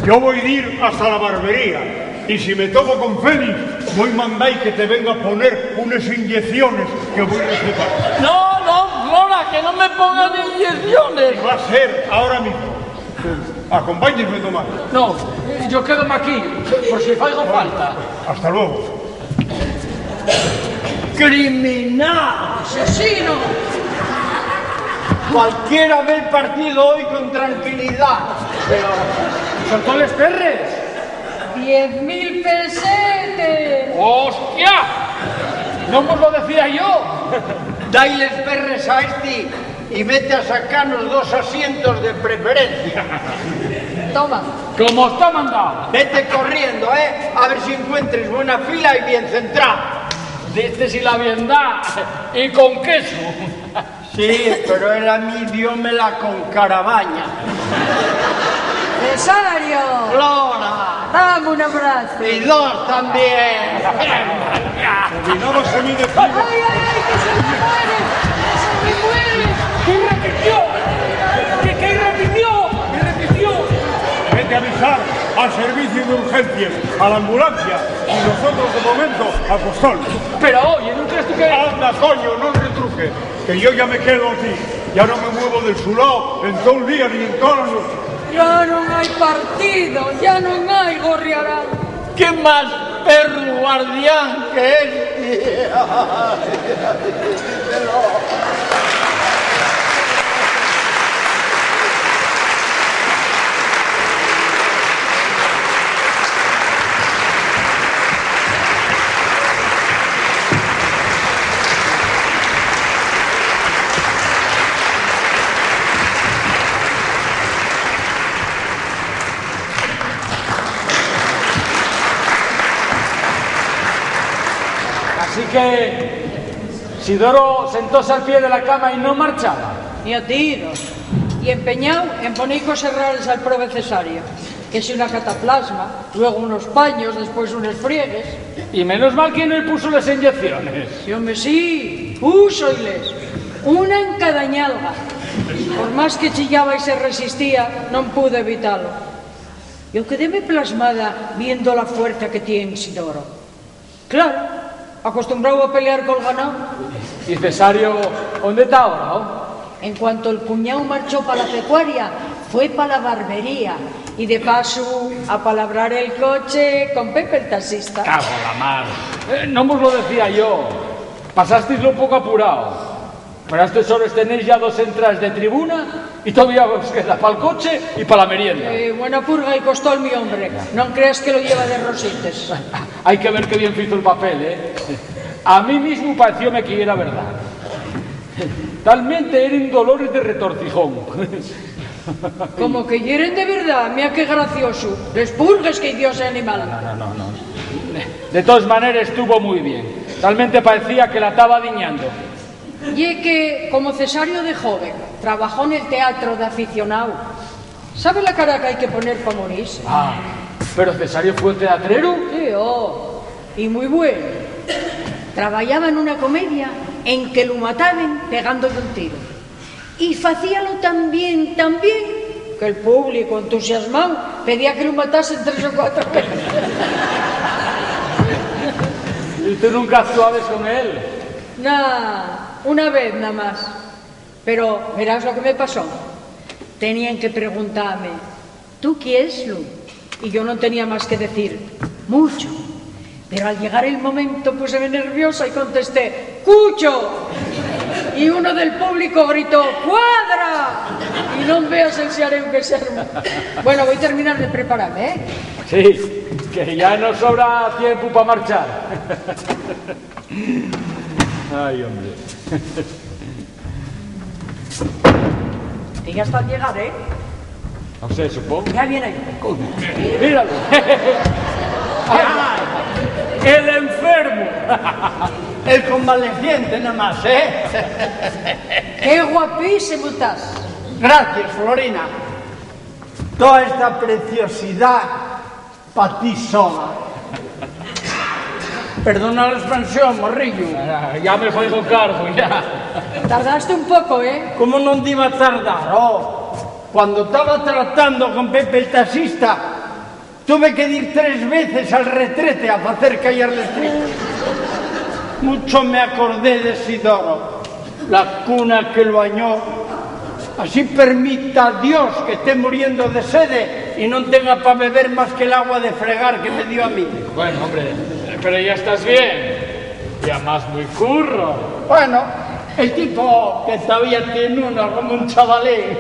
yo voi dir hasta la barbería. Y si me topo con Félix, voi mandai que te venga a poner unes inyecciones que voi recetar. No, no, Flora, que no me pongan inyecciones. Y va a ser ahora mismo. Acompáñesme, Tomás. No, yo quédome aquí, por si faigo falta. Hasta luego. ¡Criminal! ¡Asesino! Cualquiera ve el partido hoy con tranquilidad. Pero son todos les perres. ¡Diez mil pesetes! ¡Hostia! ¡No vos lo decía yo! Dai les perres a este y vete a sacanos dos asientos de preferencia. Toma. Como está mandado. Vete corriendo, ¿eh? A ver si encuentres buena fila y bien centrado. Diste si la bien da y con queso. Sí, pero él a mí diómela con carabaña. Cesario. Flora. Dame un abrazo. Y dos también. Dominábase mi destino. ¡Ay, ay, ay, que se me muere! ¡Que se me muere! ¿Qué repitió? ¿Qué, qué repitió? ¿Qué repitió? Vete a avisar al servicio de urgencias, a la ambulancia, y nosotros de momento a Costol. Pero, oye, ¿no crees tú que...? Anda, coño, no retruque, que yo ya me quedo aquí. Ya no me muevo del su lado en todo el día ni en toda la noche. Ya non hai partido, ya non hai gorriarán. ¿Qué más perro guardián que este? Así que Sidoro sentóse al pie de la cama y no marchaba. Ni a tiros. Y empeñao en poner coses rares al probe Cesario, que si una cataplasma, luego unos paños, después unes friegues. Y menos mal que no-y puso les inyecciones. Sí, home, sí, púsoiles. Una en cada ñalga. Por más que chillaba y se resistía, non pude evitalo. Yo quedéme plasmada viendo la fuerza que tien Sidoro. Claro, acostumbrao a pelear col ganao. ¿Y Cesario ónde ta ahora, ho? En cuanto'l cuñáu marchó pa la pecuaria, fue pa la barbería y, de pasu, a palabrar el coche con Pepe el taxista. Cago la mar. Eh, non vos lo decía yo. Pasástislo un poco apurao. Pero a estes hores tenéis ya dos entraes de tribuna y todavía vos queda pal coche y pa la merienda. Eh, buena purga y costó el mi hombre. Non creas que lo lleva de rosites. Hai que ver qué bien fizo'l papel, ¿eh? A mí mismo paecióme que yera verdá. Talmente yeren dolores de retorcijón. Como que yeren de verdá, mira qué gracioso. Les purgues que hizo ese animal. No, no, no, no, no. De todas maneres, estuvo muy bien. Talmente paecía que la taba adiñando. Ye que, como Cesario de joven trabajó nel teatro d'aficionao, ¿sabe la cara qu'hai que poner pa morise? Ah, pero Cesario fue teatrero. Sí, oh, y mui bueno. Trabayaba nuna comedia en que lu mataben pegándolle un tiro. Y facíalo tan bien, tan bien, que'l público, entusiasmao, pedía que lu matasen tres o cuatro veces. ¿Y tú nunca actuabes con él? Na, una vez namás. Pero verás lo que me pasó. Tenían que preguntame: "¿Tú quieres, Lu?". Y yo non tenía más que decir: "Mucho". Pero al llegar el momento, púseme nerviosa y contesté: "Cucho". Y uno del público gritó: "¡Cuadra!". Y non veas el xareu que se armó. Bueno, voi terminar de preparame, ¿eh? Sí. Que ya nos sobra tiempu pa marchar. Ay, hombre. Que ya está al llegar, ¿eh? No sé, supongo. Ya viene ahí. Míralo. Ay, el enfermo. El convaleciente, nada más, ¿eh? Qué guapísimo estás. Gracias, Florina. Toda esta preciosidad pa ti sola. Perdona la expresión, morrillo. Ah, ya me faigo cargo, ya. Tardaste un poco, ¿eh? ¿Cómo no iba a tardar? Oh, cuando estaba tratando con Pepe el taxista, tuve que ir tres veces al retrete a hacer callar el estribo. Mucho me acordé de Sidoro. La cuna que lo añó. Así permita Dios que esté muriendo de sede y no tenga pa beber más que el agua de fregar que me dio a mí. Bueno, hombre, pero ya estás bien. Ya más muy curro. Bueno, el tipo que todavía tiene uno como un chavalín.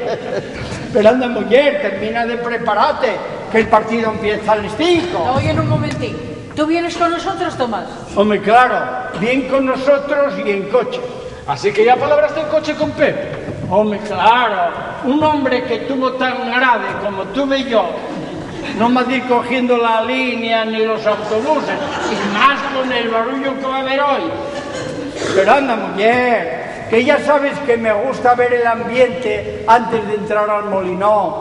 Pero anda, mujer, termina de prepararte, que el partido empieza a las cinco. Oye, en un momentín. ¿Tú vienes con nosotros, Tomás? Hombre, claro, bien con nosotros y en coche. Así que ya palabraste en coche con Pepe. Hombre, claro, un hombre que tuvo tan grave como tuve yo, no va a ir cogiendo la línea ni los autobuses, y más con el barullo que va a haber hoy. Pero anda, mujer, que ya sabes que me gusta ver el ambiente antes de entrar al molinón,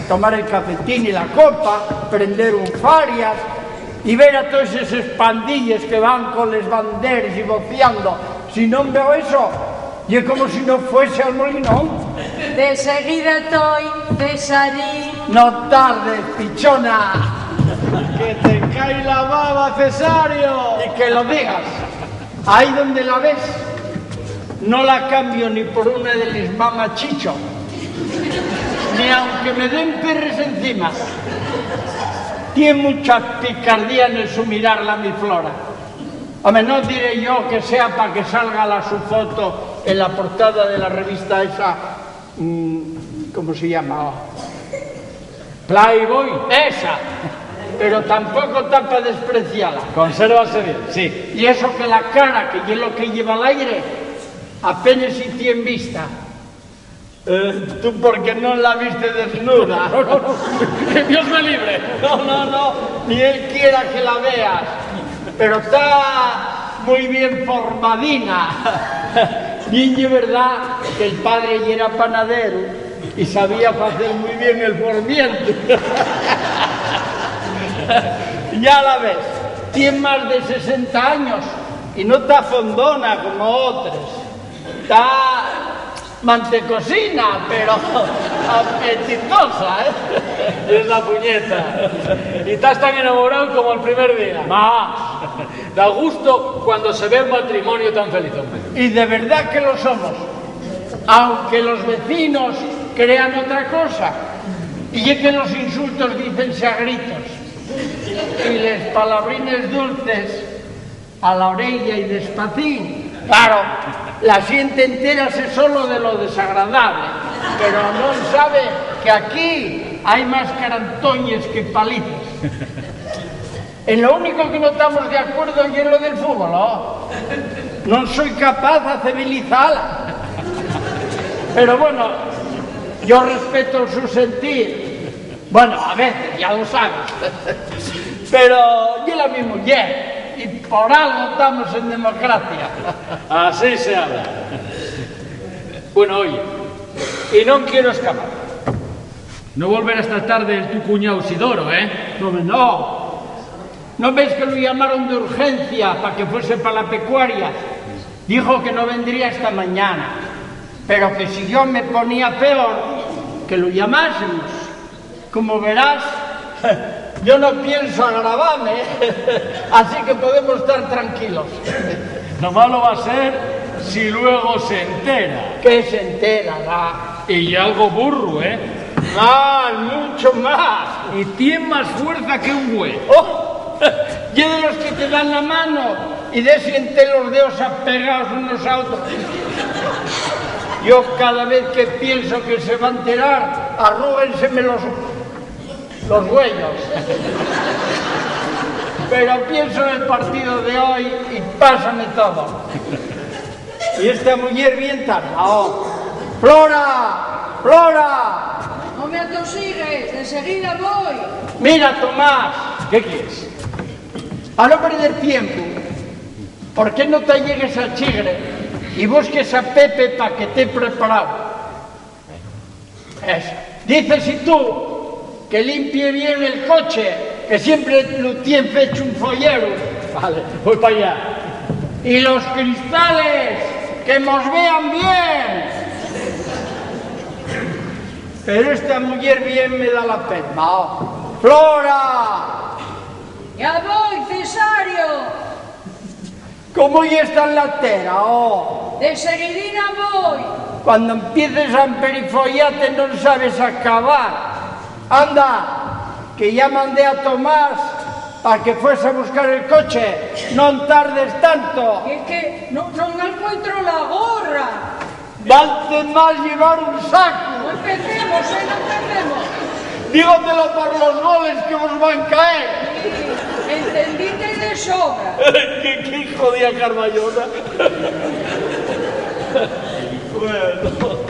tomar el cafetín y la copa, prender un farias, y ver a toes eses pandilles que van con les banderes y vociando. Si non veo eso, ye como si no fuese al molinón. De seguida toi, Cesarín. No tardes, pichona. Que te cai la baba, Cesario. Y que lo digas. Ahí donde la ves, no la cambio ni por una de les mamachicho, ni aunque me den perres encima. Tien mucha picardía nel su mirar la mi Flora. Home, no diré yo que sea pa que salga la su foto en la portada de la revista esa, mm, ¿cómo se llama? Playboy. Esa. Pero tampoco ta pa despreciala. Consérvase bien, sí. Y eso que la cara, que ye lo que lleva al aire, apenes si tien vista. Eh, tú porque no la viste desnuda. No, no, no. Que Dios me libre. No, no, no. Ni él quiera que la veas. Pero ta muy bien formadina. Bien, ye verdad que el padre yera panadero y sabía facer muy bien el formiento. Ya la ves, tien más de sesenta años y no ta fondona como otres. Ta mantecosina, pero apetitosa, ¿eh? Es la puñeta. Y tas tan enamorao como el primer día. Más. Da gusto cuando se ve un matrimonio tan feliz, hombre. Y de verdad que lo somos, aunque los vecinos crean otra cosa, y ye que los insultos dícense a gritos, y les palabrines dulces a la orella y despacín. Claro, la xente entérase solo de lo desagradable, pero non sabe que aquí hai más carantoñes que palices. En lo único que no tamos de acuerdo ye lo del fútbol, ¿no? Non soi capaz de civilizala. Pero bueno, yo respeto el su sentir. Bueno, a veces, ya lo sabes. Pero ye la mi muller, y por algo estamos en democracia. Así se habla. Bueno, oye, y non quiero escapar. No volverá esta tarde el tu cuñao Sidoro, ¿eh? No, no. ¿No ves que lo llamaron de urgencia pa que fuese pa la pecuaria? Dijo que no vendría esta mañana, pero que si yo me ponía peor, que lo llamásemos. Como verás, yo no pienso agravarme, así que podemos estar tranquilos. Lo malo va a ser si luego se entera. ¿Qué se enterará? Y ye algo burro, ¿eh? Más, mucho más. Y tien más fuerza que un güey. Oh, ye de los que te dan la mano y desi ente los dedos apegaos unos a otros. Yo cada vez que pienso que se va a enterar, arrúguenseme los, los güeyos. Pero pienso nel partido de hoi y pásame todo. Y esta muyer bien tarde. Oh. ¡Flora! ¡Flora! No me atosigues, de seguida voy. Mira, Tomás. ¿Qué quieres? Pa no perder tiempu, ¿por qué no te allegues al chigre y busques a Pepe pa que te preparado? Eso. Dices y tú que limpie bien el coche, que siempre lo tien fecho un follero. Vale, voy pa allá. Y los cristales, que mos vean bien. Pero esta muyer bien me da la pena. ¡Flora! Ya voy, Cesario. ¿Cómo ye esta en la tera, oh? De seguidina voy. Cuando empieces a emperifollate non sabes acabar. Anda, que ya mandé a Tomás pa que fuese a buscar el coche. Non tardes tanto. Es que no, no encuentro la gorra. Valte más llevar un saco. No empecemos, eh, no empecemos. Dígotelo por los goles que vos van caer. Sí, entendite de sobra. ¿Qué, qué jodía Carbayona? Bueno.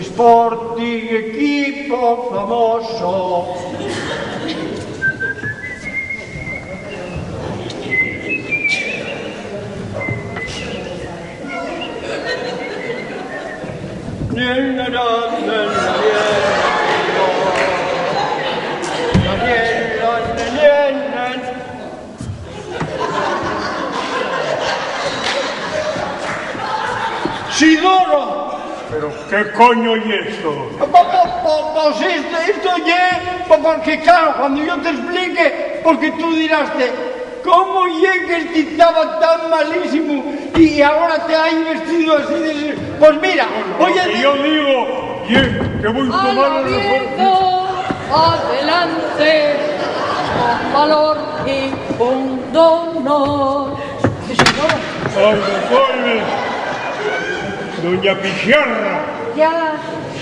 Sporting, equipo famoso. ¡Sidoro! Pero, ¿qué coño ye esto? Po, po, po, pues esto, esto ye, po, porque, claro, cuando yo te explique, porque tú diraste, ¿cómo ye que este taba tan malísimo y ahora te hai vestido así de...? Pues mira, voy a... Lo que yo digo ye que voy a tomar el mejor... Adelante, con valor y con honor. Sí, señor. Algo, coime. Doña Pixarra. Ya,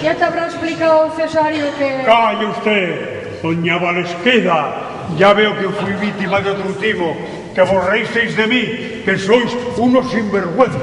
ya te habrá explicado Cesario que... Calle usted, doña Valesqueda. Ya veo que fui víctima de otro timo, que vos reísteis de mí, que sois unos sinvergüenza.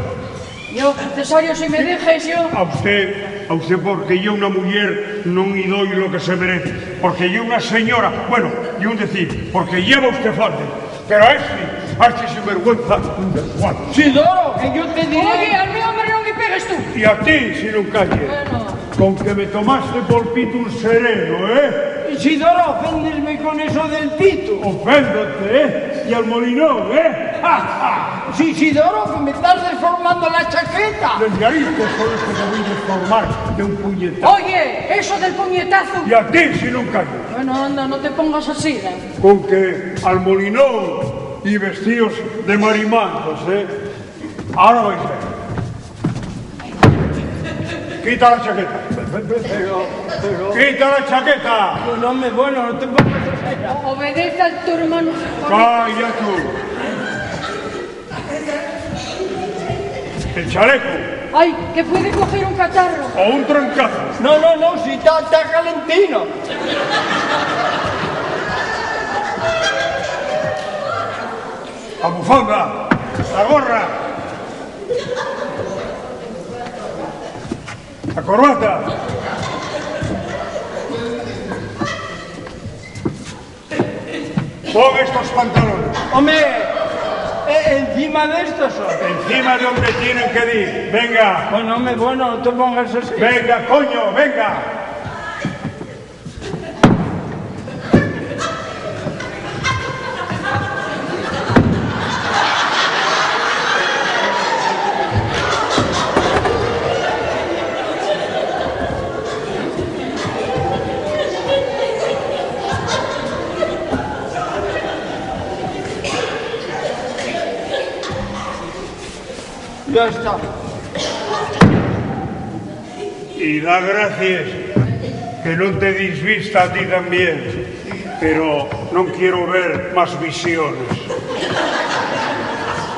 Yo, Cesario, si me dejes, yo... A usted, a usted, porque yo una mujer non y doy lo que se merece, porque yo una señora, bueno, yo un decir, porque lleva usted falde. Pero a este, a este sinvergüenza, un desguace. Sidoro, que yo te diré... Oye, al mi hombre no me pegues tú. Y a ti, si no calles. Bueno. Con que me tomaste por pitu un sereno, ¿eh? Sidoro, oféndesme con eso del pitu. Oféndote, ¿eh? Y al molinón, ¿eh? ¡Ja, ja! Sí, Sidoro, que me estás deformando la chaqueta. Los yaristas son los que te voy a deformar de un puñetazo. Oye, eso del puñetazo. Y a ti, si no calles. Bueno, anda, no te pongas así, ¿eh? Con que al molinón y vestidos de marimantos, ¿eh? Ahora vais a ver. Quita la chaqueta. Pero, pero... Quita la chaqueta. No, no me, bueno, no te pongas así. Obedece a tu hermano. Calla tú. El chaleco. Ay, que puede coger un catarro. O un trancazo. No, no, no, si está, está calentino. La bufanda, la gorra, la corbata. Pon estos pantalones. Home, e-, encima de estos son. Encima de donde tienen que ir. Venga. Bueno, home, bueno, no te pongas así. Venga, coño, venga. Ya está. Y da gracies que non te dis vista a ti tamién, pero non quiero ver más visiones.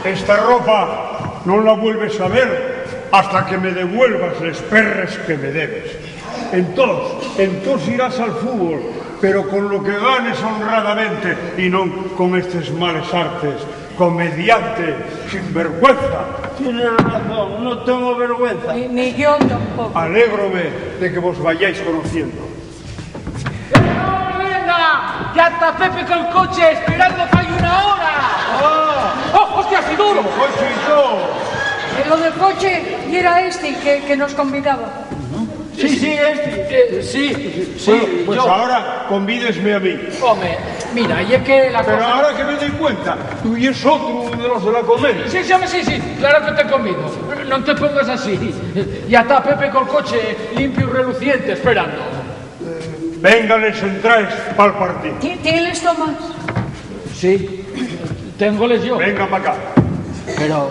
Esta ropa non la vuelves a ver hasta que me devuelvas les perres que me debes. Entós, entós irás al fútbol Pero con lo que ganes honradamente y non con estes males artes, comediante, sinvergüenza. Tienes razón, no tengo vergüenza. Ni, ni yo tampoco. Alégrome de que vos vayáis conociendo. ¡Venga! ¡Ya está Pepe col coche esperando fai una hora! ¡Oh! ¡Oh, hostia, Sidoro! Coche y todo. Eh, lo del coche, y era este que, que nos convidaba. Sí, sí, este. Eh, sí, sí, bueno, pues yo. Ahora convídesme a mí. Home, mira, y es que la... Pero cosa ahora que me doy cuenta, tú y es otro de los de la comedia. Sí, sí, home, sí, sí, claro que te convido. No te pongas así. Ya está Pepe col coche limpio y reluciente esperando. Venga les entraes pa'l partido. Ti-, ¿Tienes, Tomás? Sí, téngoles yo. Venga pa' acá. Pero,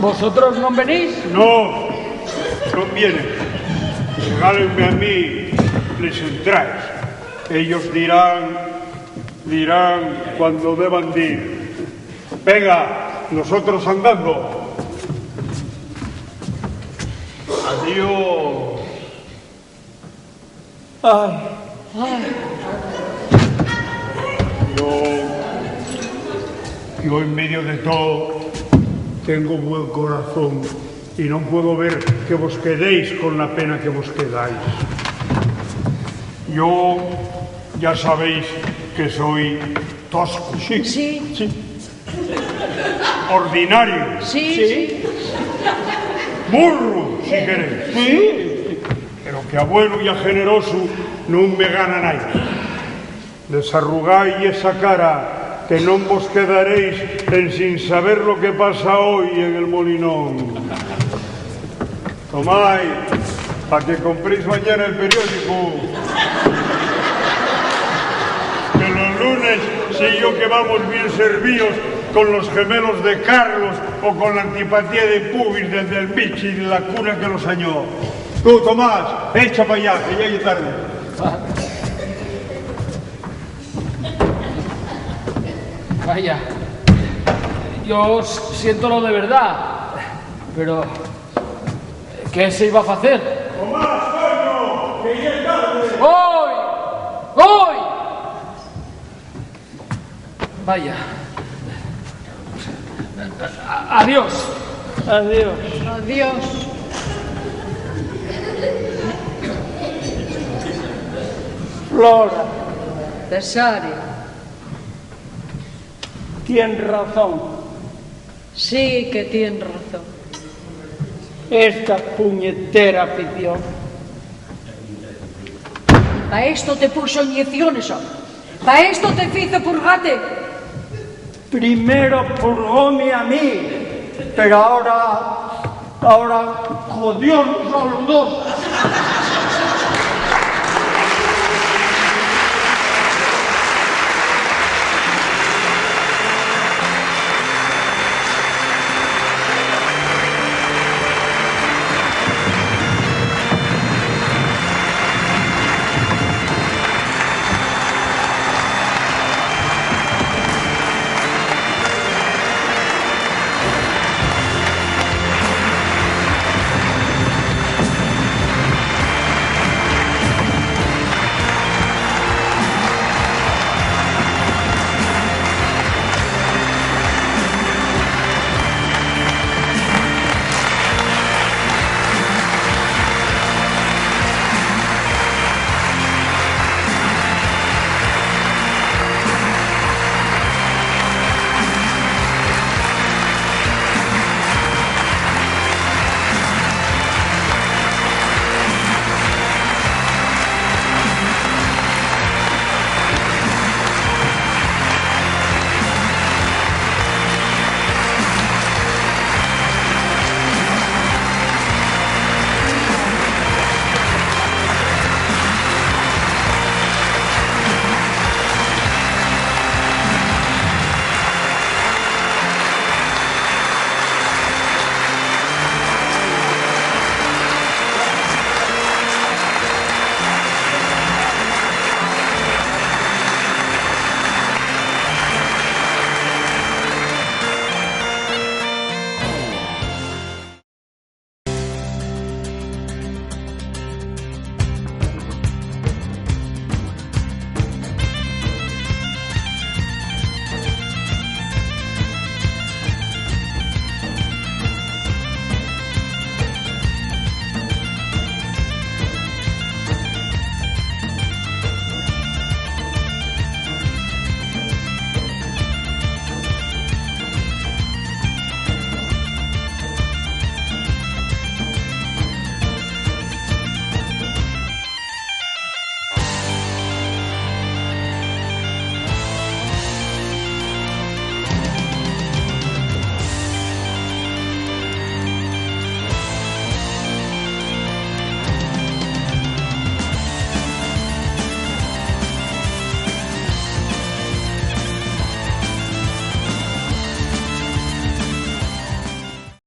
¿vosotros non venís? No, non vienen. Regálenme a mí les entraes. Ellos dirán, dirán cuando deban dir. Venga, nosotros andando. Adiós. Ay. Yo, yo en medio de todo tengo buen corazón y no puedo ver que vos quedéis con la pena que vos quedáis. Yo, ya sabéis que soy tosco. Sí, sí. Sí. Ordinario. Sí, sí. Burro, si queréis. Sí. Pero que a bueno y a generoso nun me gana nai. Desarrugai esa cara, que non vos quedaréis ensin saber lo que pasa hoi en el Molinón. Tomái, pa que compréis mañana el periódico. Que los lunes, si yo que vamos bien servíos con los gemelos de Carlos o con la antipatía de Pubis del, del Michi de la cuna que los añó. Tú, Tomás, echa pa allá, que ya es tarde. Vaya, yo siento lo de verdad, pero ¿qué se iba a facer? Tomás, coño, que ya es tarde. ¡Voy! ¡Voy! Vaya. A-, adiós. Adiós. Adiós. Flora. Cesario. Tien razón. Sí que tien razón. Esta puñetera afición. Pa esto te puso inyecciones, home. Pa esto te fizo purgate. Primero purgóme a mí, pero ahora, ahora jodiónos a los dos.